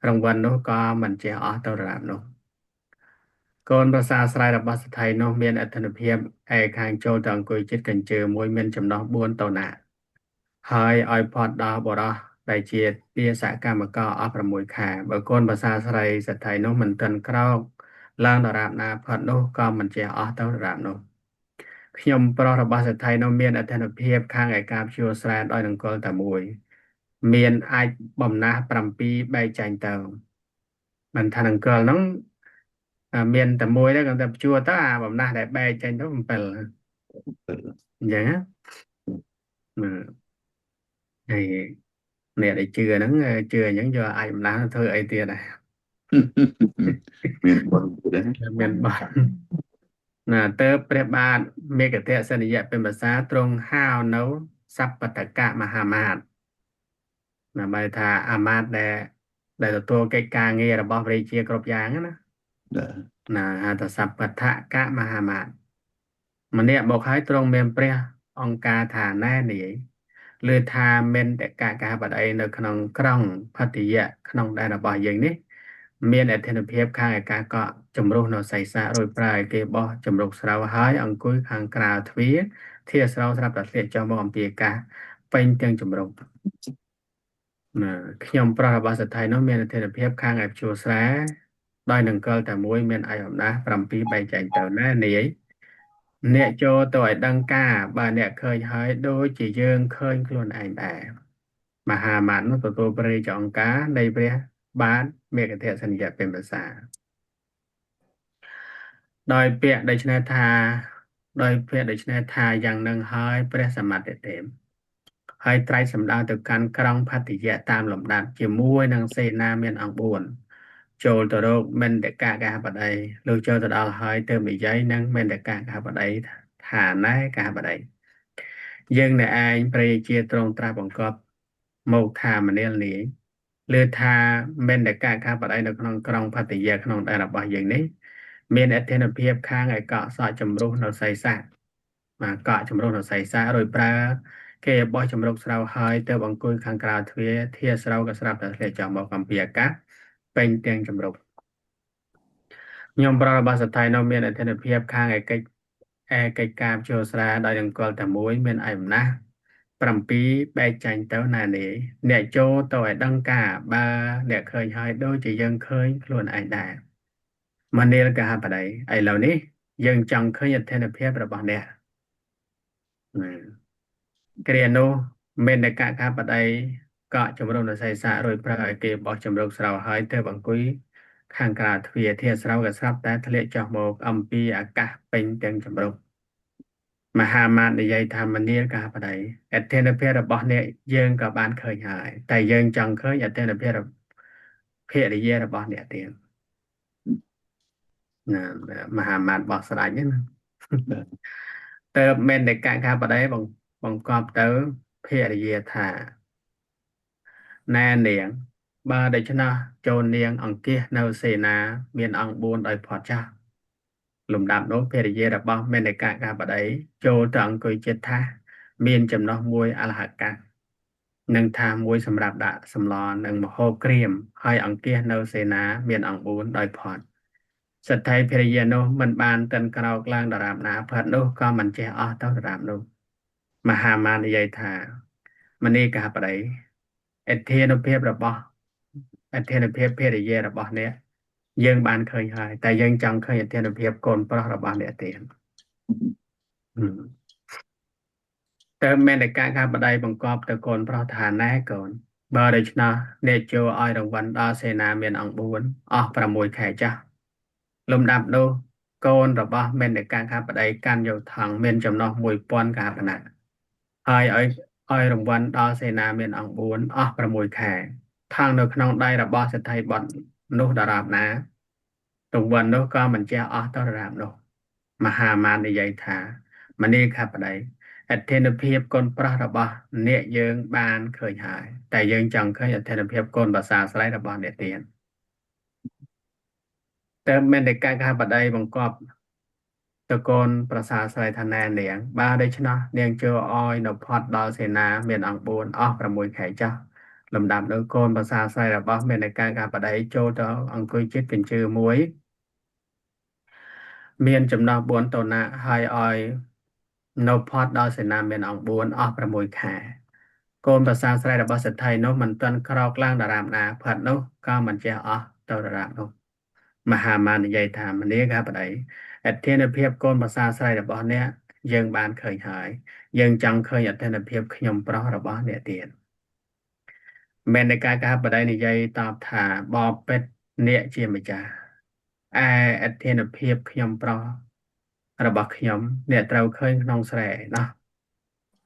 រង្វាន់នោះក៏មិនចេះអស់ទៅដរាបនោះកូនប្រសាស្រ័យរបស់សេដ្ឋីនោះមានអធិនភាពឯខាងចូលទៅអង្គុយចិត្តកញ្ជើមួយមានចំណោះ4តោណាហើយឲ្យផត់ដល់បរិសដែលជាទេសកម្មករអស់6ខែបើកូនប្រសាស្រីសេដ្ឋីនោះមិនទាន់ក្រោកឡើងដរាបណាផុតនោះក៏មិនចេះអស់ទៅដរាបនោះខ្ញុំប្រុសរបស់សេដ្ឋីនោះមានអធិនភាពខាងឯការព្យួរស្រែដោយនង្គ័លតែមួយមានអាចបំណះ7បែកចាញ់ទៅមិនថានង្គ័លហ្នឹងមានតែមួយទេគាត់តែព្យួរទៅអាបំណះដែលបែកចាញ់ទៅ7អញ្ចឹងណាហើយអ្នកដែលជឿហ្នឹងជឿអញ្ចឹងយកអាចបំណះធ្វើអីទៀតដែរ មានបុណ្យទៀតណា មានបនណាទៅព្រះបាទមេគធសេនយៈពិមសាទ្រង់ហៅនៅសัพពតកមហាមាត្រណាបែរថាអាមាត្យដែលទទួលកិច្ចការងាររបស់ព្រះរាជាគ្រប់យ៉ាងណាណាហៅថាសัพពតកមហាមាត្រម្នាក់មកហើយទ្រង់មានព្រះអង្គការថាណែនាយឬថាមេនតកកបតីនៅក្នុងក្រុងផតិយៈក្នុងដែនរបស់យើងនេះមានអធិនភាពខាងឯការកក់ជំរុះនៅសីសារួចប្រើឲ្យគេបោះជំរុកស្រូវហើយអង្គុយខាងក្រៅទ្វារធាស្រូវស្រាប់តែធ្លាក់ចុះមកអំពីអាកាសពេញទាំងជំរុកណាខ្ញុំប្រុសរបស់សេដ្ឋីនោះមានអធិនភាពខាងឯព្យួរស្រែដោយនង្គ័លតែមួយមានអាយុអំណាច7បែងចែកទៅណានាយអ្នកចូលទៅឲ្យដឹងការបើអ្នកឃើញហើយដូចជាយើងឃើញខ្លួនឯងដែរមហាមាត្រនោះទទួលព្រះរាជអង្គការនៃព្រះបាទមេគធសញ្ញៈពិមសាដោយពាក្យដូច្នេះថាដោយពាក្យដូច្នេះថាយ៉ាងនឹងហើយព្រះសមត្ថទេពហើយត្រៃសម្ដៅទៅកាន់ក្រុងផតិយៈតាមលំដាប់ជាមួយនឹងសេនាមានអង្គ4ចូលទៅរកមេនតកកហបតីលោកចូលទៅដល់ហើយទៅនិយាយនឹងមេនតកកហបតីថាណែកហបតីយើងអ្នកឯងព្រះរាជាទ្រង់ត្រាស់បង្គាប់មកថាមនាលនាយលើថាមេនតកកហបតីនៅក្នុងក្រុងផតិយៈក្នុងដែនរបស់យើងនេះមានអធិនភាពខាងឯកក់សក់ជំរុះនៅសីសៈបាទកក់ជំរុះនៅសីសៈរួចប្រើគេបោះជំរុកស្រូវហើយទៅអង្គុយខាងក្រៅទ្វារធាស្រូវក៏ស្រាប់តែធ្លាក់ចុះមកអំពីអាកាសពេញទាំងជំរុកខ្ញុំប្ររបស់សថៃនោះមានអធិនភាពខាងឯកិច្ចឯកិច្ចការជួស្រាដោយអង្គលតែមួយមានឯអំណាច7បែកចាញ់ទៅណានាយអ្នកចូលទៅឲ្យដឹងការបើអ្នកឃើញហើយដូចជាយើងឃើញខ្លួនឯងដែរមនាលកហបតីឥឡូវនេះយើងចង់ឃើញអធិនភាពរបស់អ្នកគ្រានោះមេនកកហបតីកក់ជំរុំនៅសីសារួចប្រើឲ្យគេបោះជំរុកស្រូវហើយទៅអង្គុយខាងក្រៅទ្វារធាស្រូវក៏ស្រាប់តែធ្លាក់ចុះមកអំពីអាកាសពេញទាំងជំរុកមហាមាត្រនិយាយថាមនាលកហបតីអធិនភាពរបស់អ្នកយើងក៏បានឃើញហើយតែយើងចង់ឃើញអធិនភាពភរិយារបស់អ្នកទៀត ណាមហាមាត្យរបស់ស្ដេចណា បាទ ទៅមេនកកថាបតីបង្កប់ទៅភរិយាថាណែនាងបើដូច្នោះចូលនាងអង្គាសនៅសេនាមានអង្គ4ដោយផុតចាស់លំដាប់នោះភរិយារបស់មេនកកបតីចូលទៅអង្គុយចិត្តថាមានចំណោះមួយអលហកៈនិងថាមួយសម្រាប់ដាក់សម្លនិងមហូបក្រៀមហើយអង្គាសនៅសេនាមានអង្គ4ដោយផុតសទ្ធិភរិយានោះមិនបានតិនក្រោកឡើងដរាបណាផាត់នោះក៏មិនចេះអស់ទៅដរាបនោះមហាមាននិយាយថាមនីកហបតីអធិនុភាពរបស់អធិនុភាពភរិយារបស់អ្នកយើងបានឃើញហើយតែយើងចង់ឃើញអធិនុភាពកូនប្រុសរបស់អ្នកទៀតតើមេនកកបតីបង្កប់ទៅកូនប្រុសថាណែកូនបើដូច្នោះអ្នកចូលឲ្យរង្វាន់ដល់សេនាមានអង្គ4អស់6ខែចាស់លំដាប់នោះកូនរបស់មេនកកបតីកាន់យកថងមានចំណោះ1000កហបណៈហើយឲ្យរង្វាន់ដល់សេនាមានអង្គ4អស់6ខែថងនៅក្នុងដៃរបស់សេដ្ឋីបុត្រនោះដរាបណារង្វាន់នោះក៏មិនចេះអស់ទៅដរាបនោះមហាមាននិយាយថាមនីខបតីអធិនុភាពកូនប្រុសរបស់អ្នកយើងបានឃើញហើយតែយើងចង់ឃើញអធិនុភាពកូនបាសាស្រ័យរបស់អ្នកទៀតតើមេនកកបតីបង្កប់តកូនប្រសាស្រ័យថាណែនាងបើដូច្នោះនាងចូលឲ្យនៅផុតដល់សេនាមានអង្គ4អស់6ខែចាស់លំដាប់នៅកូនប្រសាស្រ័យរបស់មេនកកបតីចូលទៅអង្គុយចិត្តកញ្ជើមួយមានចំណោះ4តនៈហើយឲ្យនៅផុតដល់សេនាមានអង្គ4អស់6ខែកូនប្រសាស្រ័យរបស់សេដ្ឋីនោះមិនទាន់ក្រោកឡើងដរាបណាផាត់នោះក៏មិនចេះអស់ទៅដរាបនោះមហាមាននិយាយថាមនាកបតីអធិនុភាពកូនប្រសាស្រ័យរបស់អ្នកយើងបានឃើញហើយយើងចង់ឃើញអធិនុភាពខ្ញុំប្រុសរបស់អ្នកទៀតមេនកកបតីនិយាយតបថាបបិទ្ធអ្នកជាម្ចាស់ឯអធិនុភាពខ្ញុំប្រុសរបស់ខ្ញុំអ្នកត្រូវឃើញក្នុងស្រែណោះ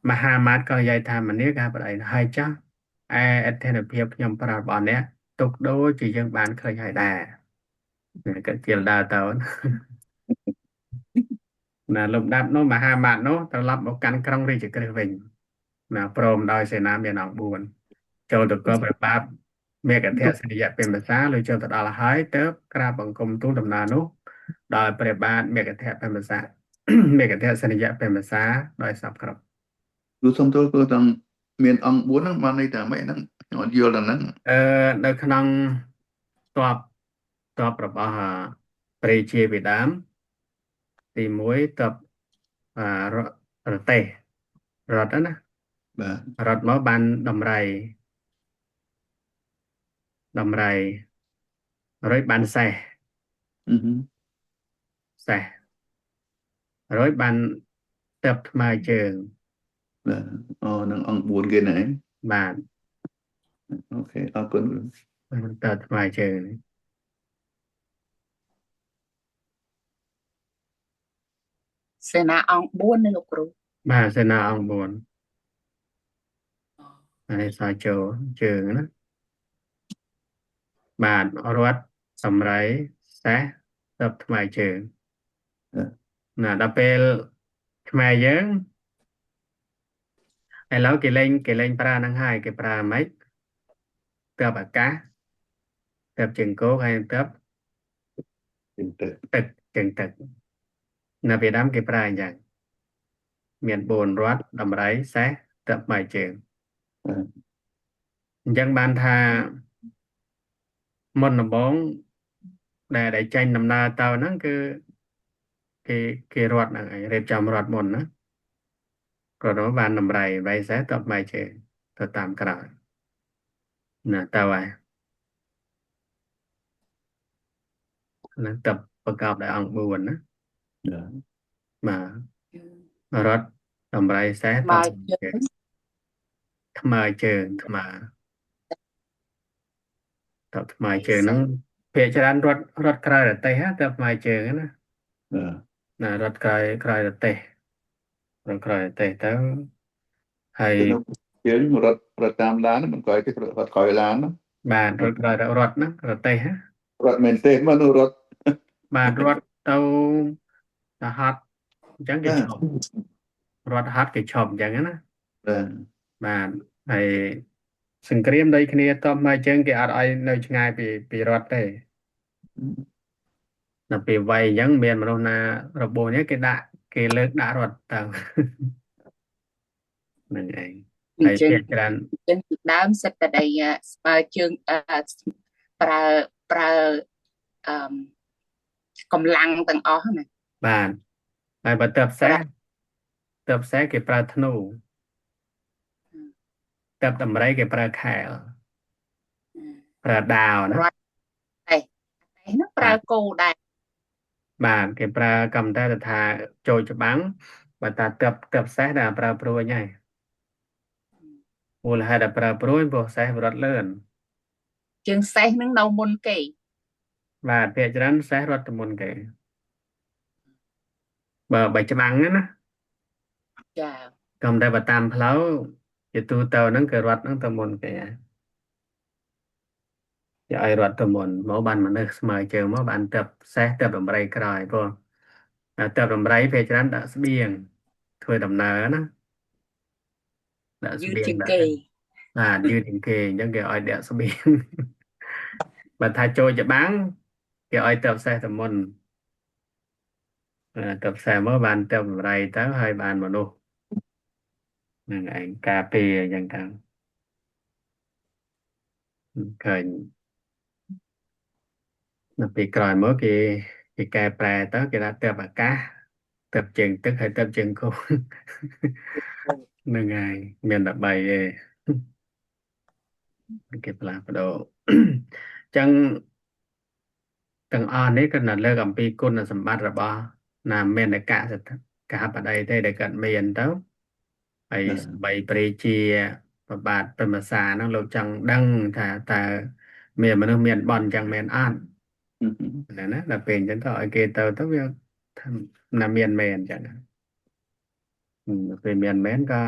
មហាមាត្យក៏និយាយថាមនាកបតីហើយចាស់ឯអធិនុភាពខ្ញុំប្រុសរបស់អ្នកទុកដូចជាយើងបានឃើញហើយដែរក៏ជាដើរទៅណាលំដាប់នោះមហាមាត្យនោះត្រឡប់មកកាន់ក្រុងរាជក្រឹសវិញណាព្រមដោយសេនាមានអង្គ4ចូលទៅកព្រះបាទមេកធៈសិរិយពិមសាលុយចូលទៅដល់ហើយទៅក្រាបបង្គំទូលដំណើរនោះដោយព្រះបាទមេកធៈពិមសាមេកធៈសិរិយពិមសាដោយសពគ្រប់ គ្រូសុំទោសគ្រូទាំងមានអង្គ4ហ្នឹងបានន័យថាម៉េចហ្នឹងខ្ញុំអត់យល់ដល់ហ្នឹង នៅក្នុងតបតបរបស់ព្រះជាបិតាមទី1តបរទេសរត់ណា បាទ រត់មកបានដំរីដំរីរួចបានសេះសេះរួចបានទឹកថ្មើរជើង បាទអូនឹងអង្គ4គេណា បាទ អូខេអរគុណ ទឹកថ្មើរជើង សេនាអង្គ4ណាលោកគ្រូ បាទសេនាអង្គ4ហើយសចូលជើងណាបាទរត់សំរីសេះទឹកថ្មើរជើងណាដល់ពេលខ្មែរយើងឥឡូវគេលេងប្រើហ្នឹងហើយគេប្រើម៉េចទើបអាកាសទើបជើងគោកហើយទើប ទឹក ទឹកជើងទឹកនៅពេលដើមគេប្រើអញ្ចឹងមាន4រត់ដំរីសេះទើបថ្មើរជើងអញ្ចឹងបានថាមុនដំបូងដែលចេញដំណើរទៅហ្នឹងគឺគេរត់ហ្នឹងឯងរៀបចំរត់មុនណាក៏ទៅបានដំរីបីសេះទើបថ្មើរជើងទៅតាមក្រោយណាទៅហើយហ្នឹងតបប្រកបដោយអង្គ4ណាបាទរត់ដំរីសេះតបថ្មើរជើងថ្មើរតបថ្មើរជើងហ្នឹងភាគច្រើនរត់ក្រោយរទេះតបថ្មើរជើងណាណារត់ក្រោយរទេះរត់ក្រោយរទេះទៅហើយ ជើងរត់តាមឡានមិនក្រោយទេរត់ក្រោយឡាន បាទរត់ក្រោយរត់ណារទេះ រត់មែនទេមកនោះរត់ បាទរត់ ទៅទៅហត់អញ្ចឹងគេ បាទ ឈប់រត់ហត់គេឈប់អញ្ចឹងណា បាទ បាទហើយសង្គ្រាមដូចគ្នាតបមកជើងគេអត់ឲ្យនៅឆ្ងាយពីរត់ទេដល់ពេលវ័យអញ្ចឹងមានមនុស្សណារបួសនេះគេដាក់គេលើកដាក់រត់ទៅហ្នឹងឯងហើយ អញ្ចឹង ភាគច្រើន អញ្ចឹងពីដើមសិតតែដីស្មើជើងប្រើប្រើអឺកម្លាំងទាំងអស់ណា បាទហើយបើទៅផ្សេ ប្រើ សទៅផ្សេសគេប្រើធ្នូទៅដំរីគេប្រើខែលប្រើដាវណា រត់ទេហ្នឹងប្រើ បាទ គោដែរ បាទគេប្រើកំតែថាចូលច្បាំងបើតាទៅទៅផ្សេសដែលប្រើព្រួយហើយមូលហេតុដែលប្រើព្រួយព្រោះសេះរត់លឿន ជើងសេះហ្នឹងនៅមុនគេ បាទភាគច្រើនសេះរត់ទៅមុនគេបើច្បាំងណា ចា កំតែបើតាមផ្លូវជាទូទៅហ្នឹងគេរត់ហ្នឹងទៅមុនគេហើយគេឲ្យរត់ទៅមុនមកបានមនុស្សស្មើជើងមកបានទៅសេះទៅដំរីក្រោយព្រោះទៅដំរីភាគច្រើនដាក់ស្បៀងធ្វើដំណើរណាដាក់ យឺ ស្បៀងដាក់ តជាងគេ បាទយឺតជាងគេអញ្ចឹងគេឲ្យដាក់ស្បៀងបើថាចូលច្បាំងគេឲ្យទៅសេះទៅមុនទៅផ្សេងមកបានទៅដំរីទៅហើយបានមនុស្សនឹងឯងការពារអញ្ចឹងទៅឃើញដល់ពេលក្រោយមកគេគេកែប្រែទៅគេថាទៅអាកាសទៅជើងទឹកហើយទៅជើងគោហ្នឹងហើយមានតែ3ឯងគេផ្លាស់ប្ដូរអញ្ចឹងទាំងអស់នេះក៏នៅលើកអំពីគុណសម្បត្តិរបស់ណាមេនកសកហបតីទេដែលគាត់មានទៅហើយ បាទ សម្បីព្រះជាប្របាទព្រមសាហ្នឹងលោកចង់ដឹងថាតើមានមនុស្សមានបន់ចឹងមែនអត់ណាណាដល់ពេលអញ្ចឹងទៅឲ្យគេទៅទៅវាថាណាមានមែនអញ្ចឹងពេលមានមែនក៏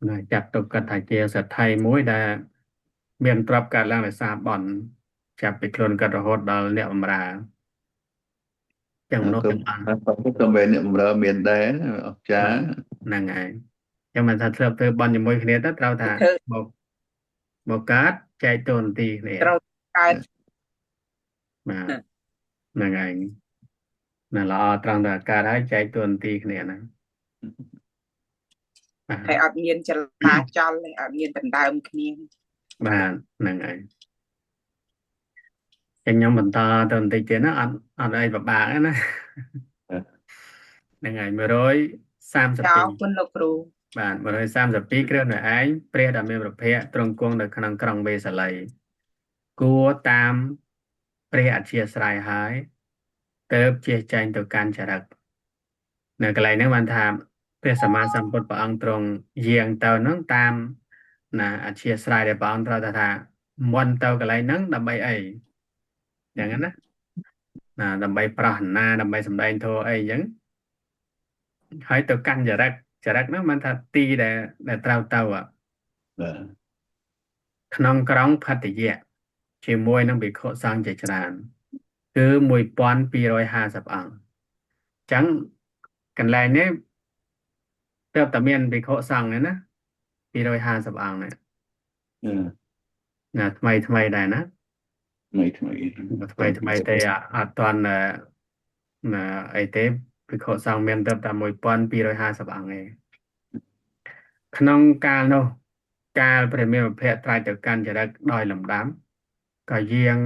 ណាចាត់ទុកគាត់ថាជាសទ្ធិមួយដែលមានទ្រព្យកើតឡើងដោយសារបន់ចាប់ពីខ្លួនគាត់រហូតដល់អ្នកបម្រើចឹងមនុស្ស ក៏ ទាំងអស់ ក៏មែនអ្នកបម្រើមានដែរអស្ចា បាទ រ្យ ហ្នឹងហើយចឹងមិនថាធ្លាប់ធ្វើបន់ជាមួយគ្នាទៅត្រូវថា ធ្វើ មកមកកើតចែកតួនាទីគ្នា ត្រូវកើត បាទហ្នឹងហើយណាល្អត្រង់តែកើតហើយចែកតួនាទីគ្នាហ្នឹងបាទ ហើយអត់មានចលាចលអត់មានដណ្ដើមគ្នា បាទហ្នឹងហើយចឹងខ្ញុំបន្តទៅបន្តិចទៀតណាអត់អត់អីពិបាកទេណាហ្នឹងហើយ ចាអរ 132 គុណលោកគ្រូ បាទ132គ្រឿងនៅឯងព្រះដែលមានប្រភពទ្រង់គង់នៅក្នុងក្រុងវេសាលីគួរតាមព្រះអធិស្ស្រ័យហើយទៅជះចែងទៅកាន់ចរិតនៅកន្លែងហ្នឹងបានថាព្រះសម្មាសម្ពុទ្ធព្រះអង្គទ្រង់យាងទៅហ្នឹងតាមណាអធិស្ស្រ័យដែលព្រះអង្គត្រូវថាមុនទៅកន្លែងហ្នឹងដើម្បីអីយ៉ាងហ្នឹងណាណាដើម្បីប្រោះណាដើម្បីសម្ដែងធម៌អីអញ្ចឹងហើយទៅកាន់ចរិតចរិតហ្នឹងបានថាទីដែលដែលត្រូវទៅ បាទ ក្នុងក្រុងផតយៈជាមួយនឹងភិក្ខុសង្ឃជាច្រើនគឺ1250អង្គអញ្ចឹងកន្លែងនេះទើបតែមានភិក្ខុសង្ឃហ្នឹងណា250អង្គនេះណាថ្មីថ្មីដែរណា ថ្មីថ្មី ថ្មីថ្មីទេអត់ទាន់ណាអីទេភិក្ខុសង្ឃមានទើបតែ1250អង្គឯងក្នុងកាលនោះកាលព្រះមានភៈត្រាច់ទៅកាន់ចរិតដោយលំដាប់ក៏យាង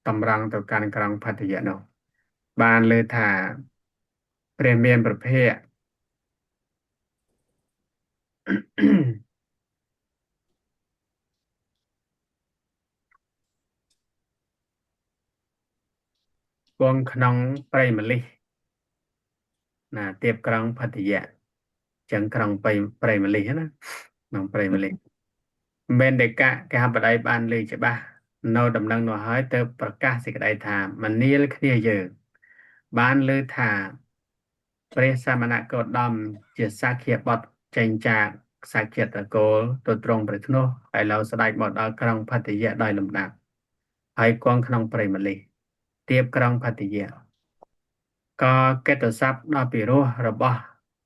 តម្រង់ទៅកាន់ក្រុងផតយៈនោះបានលើថាព្រះមានប្រភពគង់ក្នុងព្រៃមលិះណាទៀបក្រុងផតយៈចឹងក្រុងព្រៃមលិះណាក្នុងព្រៃមលិះមេនដកៈកហបតីបានលើច្បាស់នៅដំណឹងនោះហើយទៅប្រកាសសេចក្តីថាមនាលគ្នាយើងបានលើថាព្រះសមណគោតមជាសាគ្យបុត្រចេញចាកសាគ្យត្រកូលទៅត្រង់ព្រះធ្នោះហើយឡូវស្ដេចមកដល់ក្រុងផតយៈដោយលំដាប់ហើយគង់ក្នុងព្រៃមលិះទៀបក្រុងផតយៈ ក៏កិត្តិស័ព្ទដ៏ពិរោះរបស់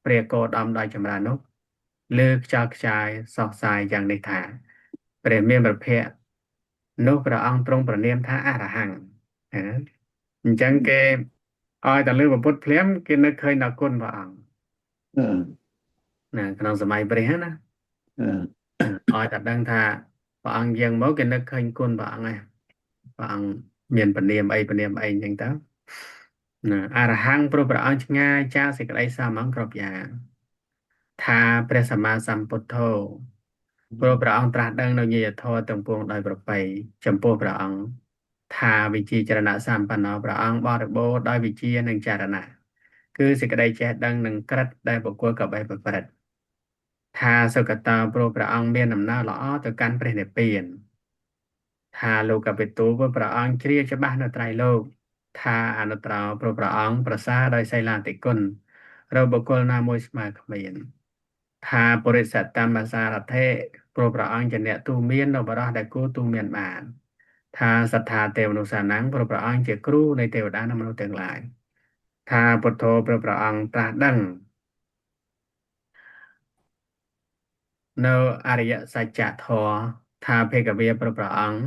ព្រះគោតមដោយចម្រើននោះលើខ្យល់ខ្ចាយសោះសាយយ៉ាងនេះថាព្រះមានព្រះភ័ក្ត្រនោះព្រះអង្គទ្រង់ប្រនាមថាអរហង្គណាអញ្ចឹងគេឲ្យតែលើពុទ្ធភ្លាមគេនឹកឃើញដល់គុណព្រះអង្គណាក្នុងសម័យព្រះណាឲ្យតែដឹងថាព្រះអង្គយាងមកគេនឹកឃើញគុណព្រះអង្គឯងព្រះអង្គមានពនាមអីពនាមអីអញ្ចឹងទៅណាអរហង្គព្រោះព្រះអង្គឆ្ងាយចាកសេចក្តីសាមញ្ញគ្រប់យ៉ាងថាព្រះសម្មាសម្ពុទ្ធោព្រោះព្រះអង្គត្រាស់ដឹងនៅញាយធម៌ទាំងពួងដោយប្រពៃចំពោះព្រះអង្គថាវិជាចរណៈសម្បណ្ណោព្រះអង្គបរិបូរណ៍ដោយវិជានិងចរណៈគឺសេចក្តីចេះដឹងនិងក្រិតដែលបុគ្គលក៏បីប្រព្រឹត្តថាសុគតោព្រោះព្រះអង្គមានដំណើរល្អទៅកាន់ព្រះនិព្វានថាលោកវិទូព្រោះព្រះអង្គជ្រាបច្បាស់នៅត្រៃលោកថាអនុត្តរោព្រោះព្រះអង្គប្រសើរដោយសីលាតិគុណរកបុគ្គលណាមួយស្មើគ្មានថាពុរិសតមសារថេព្រោះព្រះអង្គជាអ្នកទូមាននៅបរោះដែលគួរទូមានបានថាសត្ថាទេវនុសានំព្រោះព្រះអង្គជាគ្រូនៃទេវតានិងមនុស្សទាំងឡាយថាពុទ្ធោព្រោះព្រះអង្គត្រាស់ដឹងនៅអរិយសច្ចធម៌ថាភេកវាព្រោះព្រះអង្គ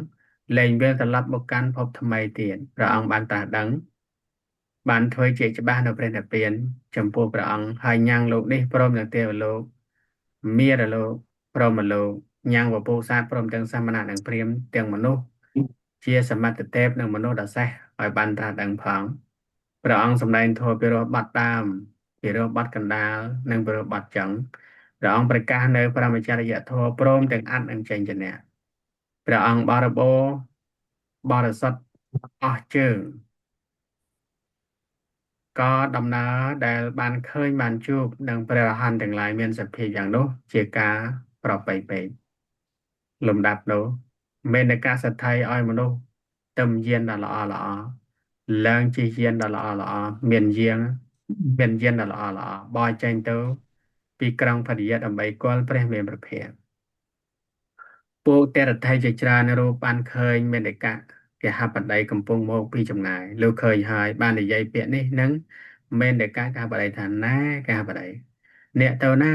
លែងវិលត្រឡប់មកកាន់ភពថ្មីទៀតព្រះអង្គបានត្រាស់ដឹងបានធ្វើជាច្បាស់នៅព្រះនិព្វានចំពោះព្រះអង្គហើយញ៉ាំងលោកនេះព្រមទាំងទេវលោកមារលោកព្រមលោកញ៉ាំងពពុសាទព្រមទាំងសមណៈនិងព្រាហ្មណ៍ទាំងមនុស្សជាសមត្ថទេពនិងមនុស្សដសេះឲ្យបានត្រាស់ដឹងផងព្រះអង្គសម្ដែងធម៌ពិរោះបាត់ដើមពិរោះបាត់កណ្ដាលនិងពិរោះបាត់ចុងព្រះអង្គប្រកាសនៅព្រហ្មចរិយធម៌ព្រមទាំងអត្តនិងចេញជនៈព្រះអង្គបរិបូរណ៍បរិសុទ្ធអស់ជើងក៏ដំណើរដែលបានឃើញបានជួបនឹងព្រះអរហន្តទាំងឡាយមានសភាពយ៉ាងនោះជាការប្រពៃពេកលំដាប់នោះមេនកាសថៃឲ្យមនុស្សទឹមយានដ៏ល្អល្អឡើងជាយានដ៏ល្អល្អមានយាងមានយានដ៏ល្អល្អបោះចេញទៅពីក្រុងភរិយាដើម្បីគាល់ព្រះមានព្រះភ័ក្ត្រពួកទេរថៃជាច្រើនរូបបានឃើញមេនកៈគេហបតីកំពុងមកពីចម្ងាយលោកឃើញហើយបាននិយាយពាក្យនេះនឹងមេនកៈកហបតីថាណាកហបតីអ្នកទៅណា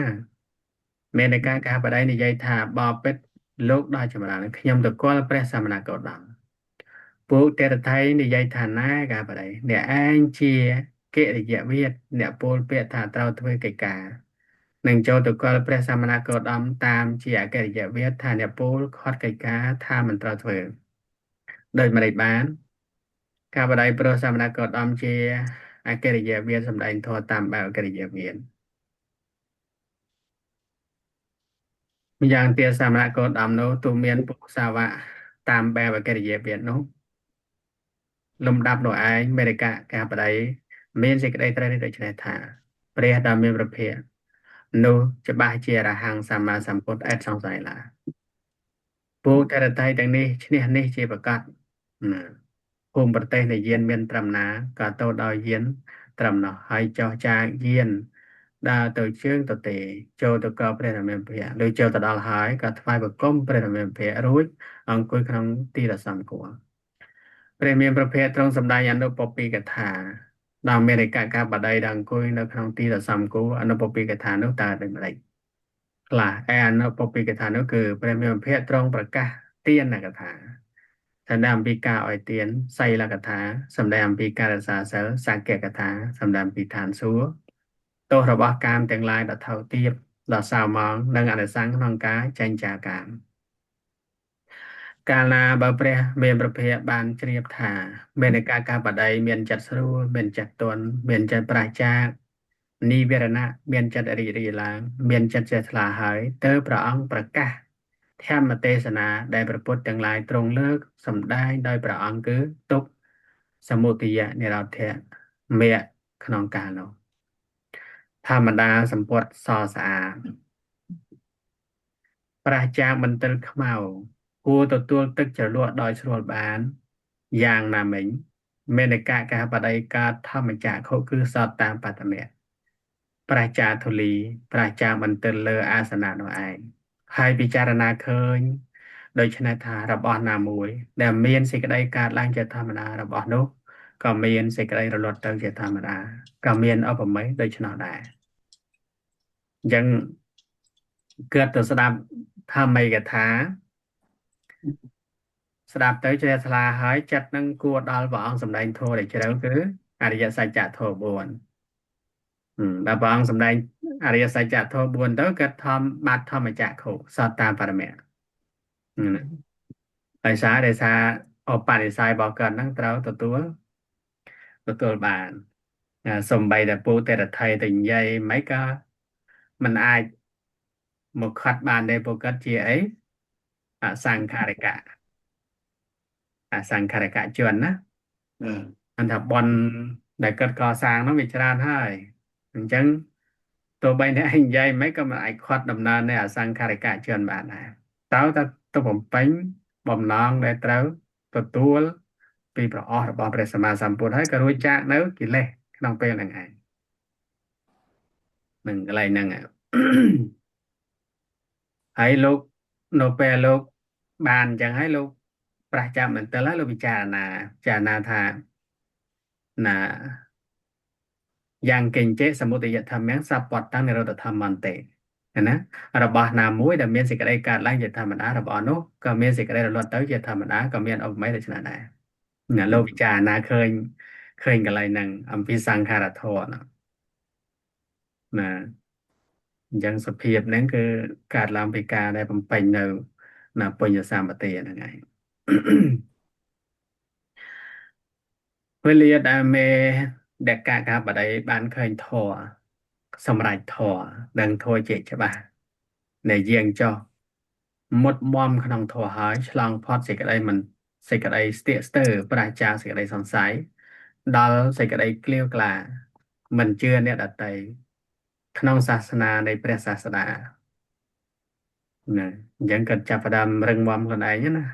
មេនកៈកហបតីនិយាយថាបបិទ្ធលោកដល់ចម្រើនខ្ញុំទៅគាល់ព្រះសមណគោតមពួកទេរថៃនិយាយថាណាកហបតីអ្នកឯងជាកិរិយវាទអ្នកពោលពាក្យថាត្រូវធ្វើកិច្ចការនឹងចូលទៅគាល់ព្រះសមណគោតមតាមជាអកិរិយវាទថាអ្នកពោលខត់កិច្ចការថាមិនត្រូវធ្វើដោយម្ដេចបានការបដិព្រោះសមណគោតមជាអកិរិយវាទសម្ដែងធម៌តាមបែបអកិរិយវាទម្យ៉ាងទៀតសមណគោតមនោះទូមានពុទ្ធសាវកតាមបែបអកិរិយវាទនោះលំដាប់នោះឯងមេរិកការបដិមានសេចក្តីត្រូវនេះដូច្នេះថាព្រះដ៏មានព្រះភ័ក្ត្រនោះច្បាស់ជារហង្គសម្មាសម្ពុទ្ធឥតសង្ស័យឡើយពួកតរតៃទាំងនេះឈ្នះនេះជាប្រកាសណាភូមិប្រទេសនៃយានមានត្រឹមណាក៏ទៅដោយយានត្រឹមនោះហើយចោះចាកយានដើរទៅជើងទៅទេចូលទៅកព្រះរាមាភិឬចូលទៅដល់ហើយក៏ថ្វាយបង្គំព្រះរាមាភិរួចអង្គុយក្នុងទីដ៏សមគួរព្រះមានប្រភេទទ្រង់សម្ដែងអនុពពីកថាដល់មេរិកកាបតីដែលអង្គុយនៅក្នុងទីដ៏សមគួរអនុពពីកថានោះតើដូចម្តេចខ្លះឯអនុពពីកថានោះគឺព្រះមានប្រភេទទ្រង់ប្រកាសទានកថាសម្ដែងអំពីការឲ្យទានសីលកថាសម្ដែងអំពីការរក្សាសិលសក្យកថាសម្ដែងអំពីឋានសួគ៌ទោសរបស់កាមទាំងឡាយដ៏ថោកទាបដ៏សៅមងនិងអនិសង្សក្នុងការចេញចាកាមកាលណាបើព្រះមានព្រះភ័ក្ត្របានជ្រាបថាមេនកាកាបតីមានចិត្តស្រួលមានចិត្តទន់មានចិត្តប្រាសចាកនិវរណៈមានចិត្តរីករាយឡើងមានចិត្តចេះថ្លាហើយទើបព្រះអង្គប្រកាសធម្មទេសនាដែលព្រះពុទ្ធទាំងឡាយទ្រង់លើកសម្ដែងដោយព្រះអង្គគឺទុក្ខសមុទយនិរោធៈមគ្គក្នុងកាលនោះធម្មតាសម្ពុតសស្អាតប្រាសចាកមន្ទិលខ្មៅគួរទទួលទឹកជ្រលក់ដោយស្រួលបានយ៉ាងណាមិញមេនកកហបតីកើតធម្មចក្ខុគឺសតតាមបត្តមៈប្រាសចាធូលីប្រាសចាមន្ទិលលើអាសនៈនោះឯងហើយពិចារណាឃើញដូច្នេះថារបស់ណាមួយដែលមានសេចក្តីកើតឡើងជាធម្មតារបស់នោះ ក៏មានសេចក្តីរលត់ទៅជាធម្មតាក៏មានឧបមាដូច្នោះដែរអញ្ចឹងកើតទៅស្ដាប់ធម្មកថាស្ដាប់ទៅជ្រះថ្លាហើយចិត្តនឹងគួរដល់ព្រះអង្គសម្ដែងធម៌ដែលជ្រៅគឺអរិយសច្ចធម៌4ដល់ព្រះអង្គសម្ដែងអរិយសច្ចធម៌4ទៅគាត់ធម្មបាត់ធម្មចក្ខុសតតាបរមៈដោយសារឧបនិស្ស័យរបស់គាត់ហ្នឹងត្រូវទទួលបានសំបីតែពូតេរថៃទៅនិយាយមិនក៏មិនអាចមកខត់បានទេពួកគាត់ជាអីអសង្ខារិកៈអសង្ខារិកជនណាអន្តបនដែលគាត់កសាងនោះវាច្រើនហើយអញ្ចឹងទោះបីអ្នកឯងនិយាយមិនក៏មិនអាចខាត់ដំណើរនៃអសង្ខារិកជនបានដែរតើតើទៅបំពេញបំណងដែលត្រូវទទួលពីប្រអស់របស់ព្រះសម្មាសម្ពុទ្ធហើយក៏រួចចាកនៅកិលេសក្នុងពេលហ្នឹងឯងនឹងកន្លែងហ្នឹងហើយលោកនៅពេលលោកបានអញ្ចឹងហើយលោកប្រះចាំមន្ទិលហើយលោកពិចារណាថាណាយ៉ាងកិញ្ចេសមុទយធម្មំសពតតាំងនិរោធធម្មន្តិណារបស់ណាមួយដែលមានសេចក្តីកើតឡើងជាធម្មតារបស់នោះក៏មានសេចក្តីរលត់ទៅជាធម្មតាក៏មានឧបមាដូច្នេះដែរណាលោកពិចារណាឃើញកន្លែងហ្នឹងអំពីសង្ខារធម៌ណាអញ្ចឹងសភាពហ្នឹងគឺកើតឡើងពីការដែលបំពេញនៅណាបញ្ញសម្បទាហ្នឹងឯងវេលាដែលមេដកកាបតីបានឃើញធម៌សម្រេចធម៌ដឹងធម៌ជាច្បាស់ដែលយាងចុះមុតមមក្នុងធម៌ហើយឆ្លងផុតសេចក្តីមិនសេចក្តីស្ទាក់ស្ទើរប្រាសចាកសេចក្តីសង្ស័យដល់សេចក្តីក្លៀវក្លាមិនជឿអ្នកដទៃក្នុងសាសនានៃព្រះសាស្តាណាអញ្ចឹងគាត់ចាប់ផ្ដើមរឹងមាំខ្លួនឯងណា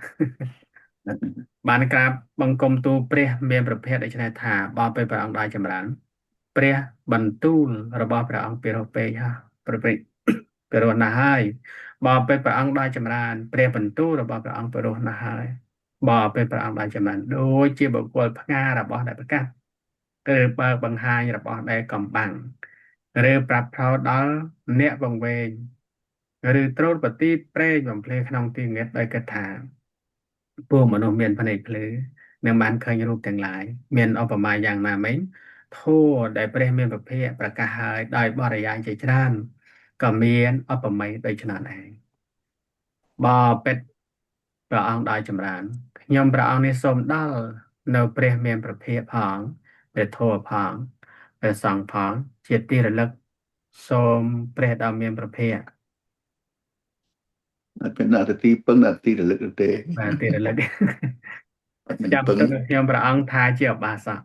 បានក្រាបបង្គំទូលព្រះមានប្រភេទដូច្នេះថាបើពេលព្រះអង្គដល់ចម្រើនព្រះបន្ទូលរបស់ព្រះអង្គពីរោះពេកហ่ะប្រពេកពីរោះណាស់ហើយបើពេលព្រះអង្គដល់ចម្រើនព្រះបន្ទូលរបស់ព្រះអង្គពីរោះណាស់ហើយបើពេលព្រះអង្គដល់ចម្រើនដូចជាបុគ្គលផ្ងារបស់ដែលប្រកាសឬបើកបង្ហាញរបស់ដែលកំបាំងឬប្រាប់ប្រោដល់អ្នកវង្វេងឬត្រួតប្រទីប្រេងបំភ្លឺក្នុងទីងឹតដោយគិតថាពួកមនុស្សមានភ្នែកភ្លឺនឹងបានឃើញរូបទាំងឡាយមានឧបមាយ៉ាងណាមិញធម៌ដែលព្រះមានពភៈប្រកាសហើយដោយបរិយាយជាច្រើនក៏មានឧបមាដូច្នោះឯងបើពិតព្រះអង្គដោយចម្រើនខ្ញុំព្រះអង្គនេះសូមដល់នៅព្រះមានប្រភពផងព្រះធម៌ផងព្រះសង្ឃផងជាទីរលឹកសូមព្រះដ៏មានប្រភពអត់មានអតិទីពឹងអតិទីរលឹកទេបាទទីរលឹកអត់មានចាំពឹងទៅខ្ញុំព្រះអង្គថាជាឧបាសក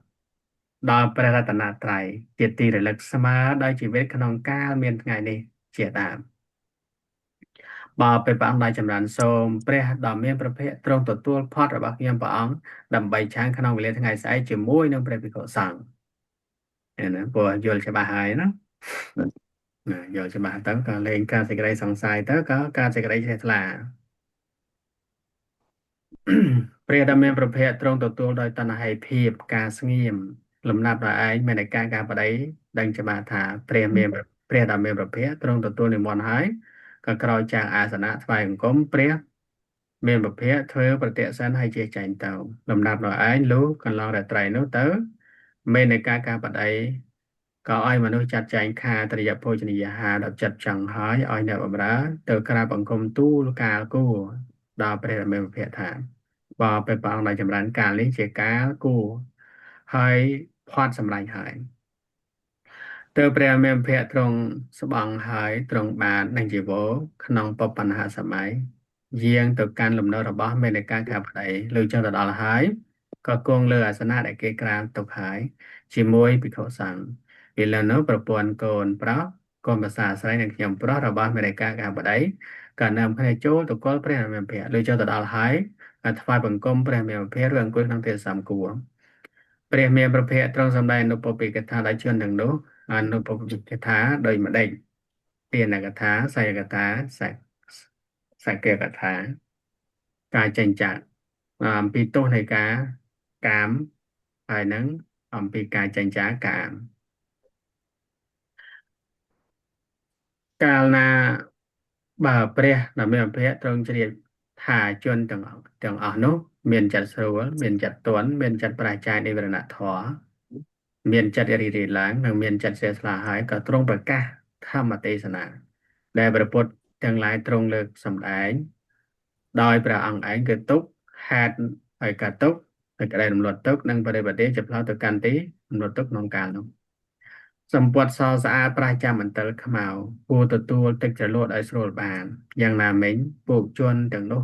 ដល់ព្រះរតនត្រ័យជាទីរលឹកស្មើដោយជីវិតក្នុងកាលមានថ្ងៃនេះជាដើមបើពេលព្រះអង្គได้ចម្រើនសូមព្រះដ៏មានប្រភពទ្រង់ទទួលផុតរបស់ខ្ញុំព្រះអង្គដើម្បីឆាងក្នុងវេលាថ្ងៃស្អែកជាមួយនឹងព្រះភិក្ខុសង្ឃណាព្រោះយល់ច្បាស់ហើយណាណាយល់ច្បាស់ទៅក៏លែងការសេចក្តីសង្ស័យទៅក៏ការសេចក្តីជ្រះថ្លាព្រះដ៏មានប្រភពទ្រង់ទទួលដោយតណ្ហៃភាពការស្ងៀមលំដាប់ដល់ឯងមានឯកាការបតីដឹងច្បាស់ថាព្រះដ៏មានប្រភពទ្រង់ទទួលនិមន្តហើយក៏ក្រោយចាកអាសនៈថ្វាយអង្គមព្រះមានប្រភពធ្វើប្រតិសិនហើយជាចែងទៅលំដាប់ដល់ឯងលុះកន្លងរាត្រីនោះទៅមេនកាការបតីក៏ឲ្យមនុស្សចាត់ចែងខាត្រយភោជនីយអាហារដល់ចិត្តចង់ហើយឲ្យអ្នកបម្រើទៅក្រាបបង្គំទូលកាលគួរដល់ព្រះរាមាភិភថាបើពេលព្រះអង្គได้ចម្រើនកាលនេះជាកាលគួរហើយផាត់សម្រេចហើយទើបព្រះមានភៈទ្រង់ស្បង់ហើយទ្រង់បាននឹងជីវរក្នុងបបញ្ហាសម័យយាងទៅកាន់លំនៅរបស់មេនកាកាបតីលើចុះទៅដល់ហើយក៏គង់លើអាសនៈដែលគេក្រាលទុកហើយជាមួយភិក្ខុសង្ឃពេលនោះប្រពន្ធកូនប្រុសកូនប្រសាស្រីនិងខ្ញុំប្រុសរបស់មេនកាកាបតីក៏នាំគ្នាចូលទៅគល់ព្រះមានភៈលើចុះទៅដល់ហើយក៏ថ្វាយបង្គំព្រះមានភៈឬអង្គុយក្នុងទេសំគួរព្រះមានប្រភពទ្រង់សម្ដែងអនុពពិកថាដល់ជនទាំងនោះអនុពពិកថាដោយម្ដេចទានកថាសយកថាសកេកថាការចេញចាកអំពីទោសនៃការកាម ហើយនឹងអំពីការចិញ្ចាកាមកាលណាបើព្រះដ៏មានអភិទ្រង់ជ្រាបថាជនទាំងអស់នោះមានចិត្តស្រួលមានចិត្តទន់មានចិត្តប្រាសចាកនិវរណធម៌មានចិត្តរីករាយឡើងនិងមានចិត្តជ្រះថ្លាហើយក៏ទ្រង់ប្រកាសធម្មទេសនាដែលព្រះពុទ្ធទាំងឡាយទ្រង់លើកសម្ដែងដោយព្រះអង្គឯងគឺទុកហេតុហើយក៏ទុកហើយក្តីរំលត់ទុកនិងបរិបទាជាផ្លូវទៅកាន់ទីរំលត់ទុកក្នុងកាលនោះសម្ពត់សស្អាតប្រាសចាមន្ទិលខ្មៅគួរទទួលទឹកជ្រលក់ឲ្យស្រួលបានយ៉ាងណាមិញពួកជនទាំងនោះ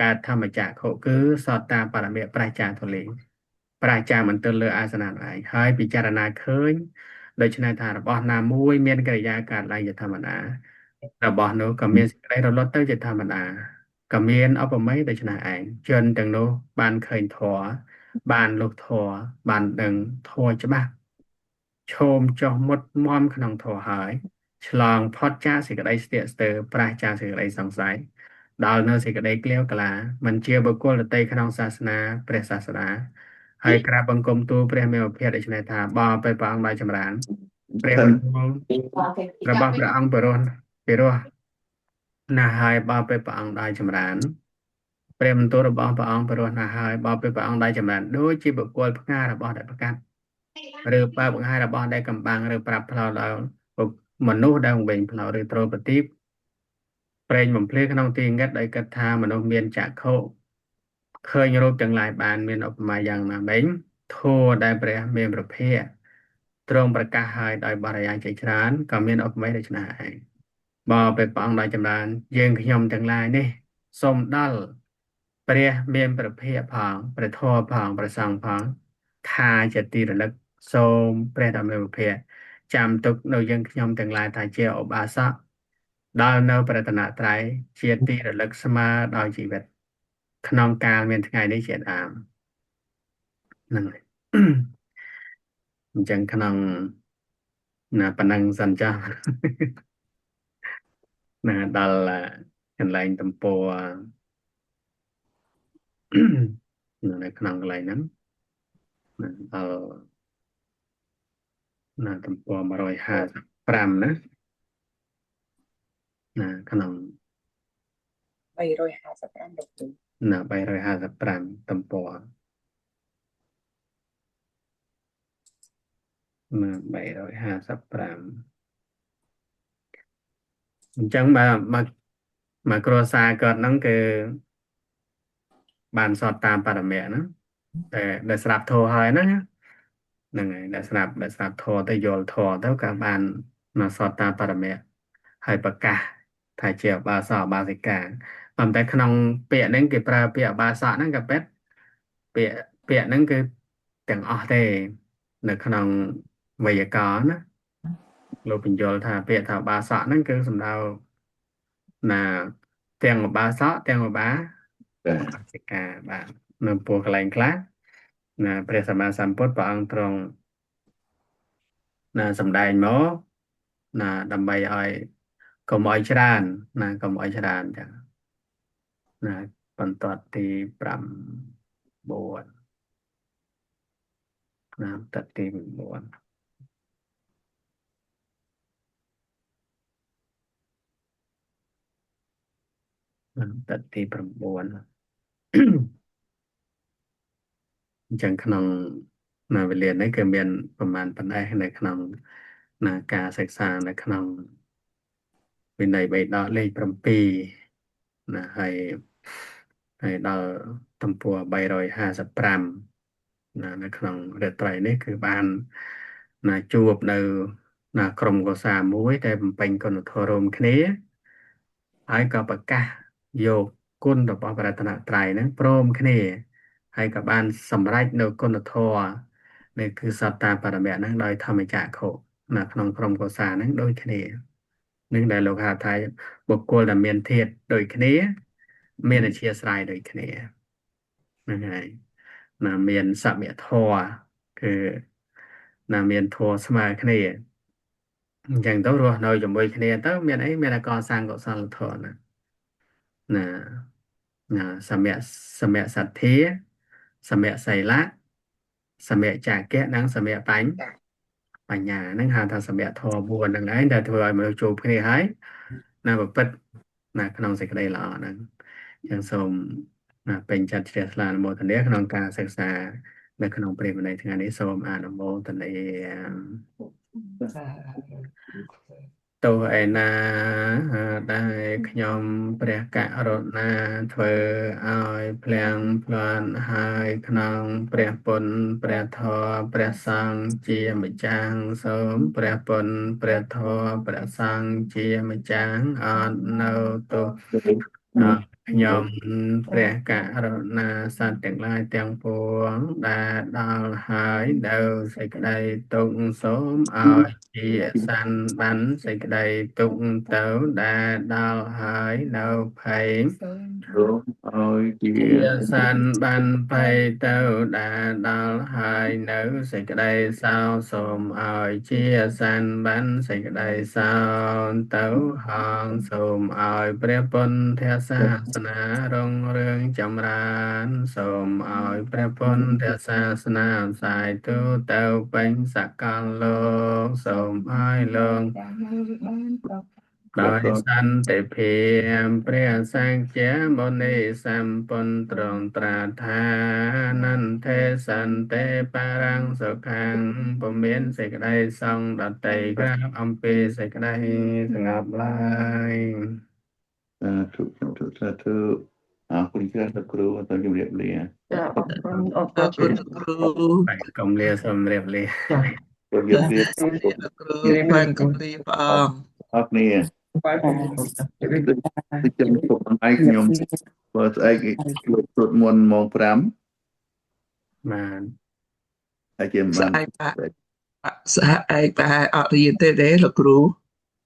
កើតធម្មចក្ខុគឺសតតាបរមៈប្រាសចាធូលីប្រាសចាមន្ទិលលើអាសនៈឯងហើយពិចារណាឃើញដូច្នេះថារបស់ណាមួយមានកិរិយាកើតឡើងជាធម្មតារបស់នោះក៏មានសេចក្តីរលត់ទៅជាធម្មតាក៏មានអបម័យដូច្នេះឯងជនទាំងនោះបានឃើញធម៌បានលុះធម៌បានដឹងធម៌ច្បាស់ឈោមចុះមុតមមក្នុងធម៌ហើយឆ្លងផុតចាកសេចក្តីស្ទាក់ស្ទើរប្រាសចាកសេចក្តីសង្ស័យដល់នៅសេចក្តីក្លៀវក្លាមិនជាបុគ្គលដទៃក្នុងសាសនាព្រះសាស្តាហើយក្រាបបង្គំទូលព្រះមេវភិដូច្នេះថាបបិព្រះអង្គដោយចម្រើនព្រះបន្ទូលរបស់ព្រះអង្គពិរោះពិរោះណាស់ហើយបបិព្រះអង្គដោយចម្រើនព្រះបន្ទូលរបស់ព្រះអង្គពិរោះណាស់ហើយបបិព្រះអង្គដោយចម្រើនដូចជាបុគ្គលផ្ការបស់ដែលប្រកាសឬបើបង្ហាញរបស់ដែលកំបាំងឬប្រាប់ផ្លូវដល់មនុស្សដែលវង្វេងផ្លូវឬត្រូបទីបប្រេងបំភ្លឺក្នុងទីងឹតដោយគិតថាមនុស្សមានចក្ខុឃើញរូបទាំងឡាយបានមានឧបមាយ៉ាងណាមិញធម៌ដែលព្រះមានប្រភពទ្រង់ប្រកាសហើយដោយបរិយាយជាច្រើនក៏មានឧបមាដូច្នេះឯងបបិព្រះអង្គដោយចម្រើនយើងខ្ញុំទាំងឡាយនេះសូមដល់ព្រះមានប្រភពផងព្រះធម៌ផងព្រះសង្ឃផងថាជាទីរលឹកសូមព្រះដ៏មានប្រភពចាំទុកនៅយើងខ្ញុំទាំងឡាយថាជាឧបាសកដល់នៅប្រតនត្រ័យជាទីរលឹកស្មើដោយជីវិតក្នុងកាលមានថ្ងៃនេះជាដើមហ្នឹងហើយអញ្ចឹងក្នុងណាប៉ុណ្ណឹងសិនចាស់ណាដល់កន្លែងទំព័រនៅក្នុងកន្លែងហ្នឹងណាដល់ណាទំព័រ155ណាណាក្នុង 355លោកគ្រូ ណា355ទំព័រណា355អញ្ចឹងបើមកមកគ្រួសារគាត់ហ្នឹងគឺបានសតតាមបរមៈហ្នឹងតែដែលស្រាប់ធម៌ហើយហ្នឹងហ្នឹងហើយដែលស្រាប់ធម៌ទៅយល់ធម៌ទៅក៏បានមកសតតាមបរមៈហើយប្រកាសថាជាឧបាសកឧបាសិកាប៉ុន្តែក្នុងពាក្យហ្នឹងគេប្រើពាក្យឧបាសកហ្នឹងក៏ពិតពាក្យពាក្យហ្នឹងគឺទាំងអស់ទេនៅក្នុងវេយ្យាករណ៍ណាលោកបញ្យល់ថាពាក្យថាឧបាសកហ្នឹងគឺសំដៅណាទាំងឧបាសកទាំងឧបាសិកាបាទនៅពោះកន្លែងខ្លះណាព្រះសម្មាសម្ពុទ្ធព្រះអង្គទ្រង់ណាសម្ដែងមកណាដើម្បីឲ្យកុំឲ្យច្រើនណាកុំឲ្យច្រើនចឹងណាបន្ទាត់ទី9ណាបន្ទាត់ទី9បន្ទាត់ទី9អញ្ចឹងក្នុងនៅវេលានេះគឺមានប្រមាណប៉ុណ្ណេះនៅក្នុងណាការសិក្សានៅក្នុងវិន័យបិដកលេខ7ណាហើយហើយដល់ទំព័រ355ណានៅក្នុងរាត្រីនេះគឺបានណាជួបនៅណាក្រុមកុសាមួយដែលបំពេញគុណធម៌រួមគ្នាហើយក៏ប្រកាសយកគុណរបស់ព្រះរតនត្រ័យហ្នឹងព្រមគ្នាហើយក៏បានសម្រេចនៅគុណធម៌នេះគឺសត្តាបរមៈហ្នឹងដោយធម្មចក្ខុនៅក្នុងក្រុមកុសាហ្នឹងដូចគ្នានឹងដែលលោកហៅថាបុគ្គលដែលមានធាតុដូចគ្នាមានអធិស្ស្រ័យដូចគ្នាហ្នឹងហើយណាមានសមធម៌គឺណាមានធម៌ស្មើគ្នាអញ្ចឹងទៅរស់នៅជាមួយគ្នាទៅមានអីមានតែកសាងកុសលធម៌ណាណាណាសមៈសមៈសទ្ធាសមៈសីលៈ សម្រាប់ចាគៈនិងសម្រាប់បញ្ញាហ្នឹងហៅថាសម្រាប់ធម៌4ហ្នឹងឯងដែលធ្វើឲ្យមនុស្សជួបគ្នាហើយណាប្រព្រឹត្តណាក្នុងសេចក្តីល្អហ្នឹងចឹងសូមណាពេញចិត្តជ្រះថ្លាអនុមោទនាក្នុងការសិក្សានៅក្នុងព្រះវិន័យថ្ងៃនេះសូមអនុមោទនាទោះឯណាដែលខ្ញុំព្រះករុណាធ្វើឲ្យភ្លាំងភ្លាន់ហើយក្នុងព្រះពុទ្ធព្រះធម៌ព្រះសង្ឃជាម្ចាស់សូមព្រះពុទ្ធព្រះធម៌ព្រះសង្ឃជាម្ចាស់អត់នៅទោសខ្ញុំព្រះករុណាសត្វទាំងឡាយទាំងពួងដែលដល់ហើយនៅសេចក្តីទុក្ខសូមឲ្យជាសន្នបានសេចក្តីទុក្ខទៅដែលដល់ហើយនៅភ័យ សូមឲ្យជា សន្នបានភ័យទៅដែលដល់ហើយនៅសេចក្តីសោសូមឲ្យជាសន្នបានសេចក្តីសោទៅហងសូមឲ្យព្រះពុទ្ធសាសនារុងរឿងចម្រើនសូមឲ្យព្រះពុទ្ធសាសនាផ្សាយទូទៅពេញសកលលោកសូមឲ្យលោកដោយសន្តិភាពព្រះសង្ឃមុនីសម្ពុទ្ធទ្រង់ត្រាស់ថានន្ទេសន្តិបារាំងសុខាំពុំមានសេចក្តីសង្ឃដតីក្រាបអំពីសេចក្តីស្ងប់ឡើយ សាធុសាធុសាធុអរគុណច្រើនលោកគ្រូសូមជម្រាបលា ចាអរគុណអរ អរ គុណ គុណលោកគ្រូ បាទកុំលាសូមជម្រាបលា ចា ជម្រាបលា លោកគ្រូបានគម្រាព្រះអង្គ អរគ្នា បាយ ដូចខ្ញុំទុកថ្ងៃខ្ញុំបើស្អែកលោកសូត្រមន្តម៉ោង5 បាទ ហើយជាមិន ស្ បាន អែកបាក់ស្អែកប្រហែលអត់រៀនទេទេលោកគ្រូ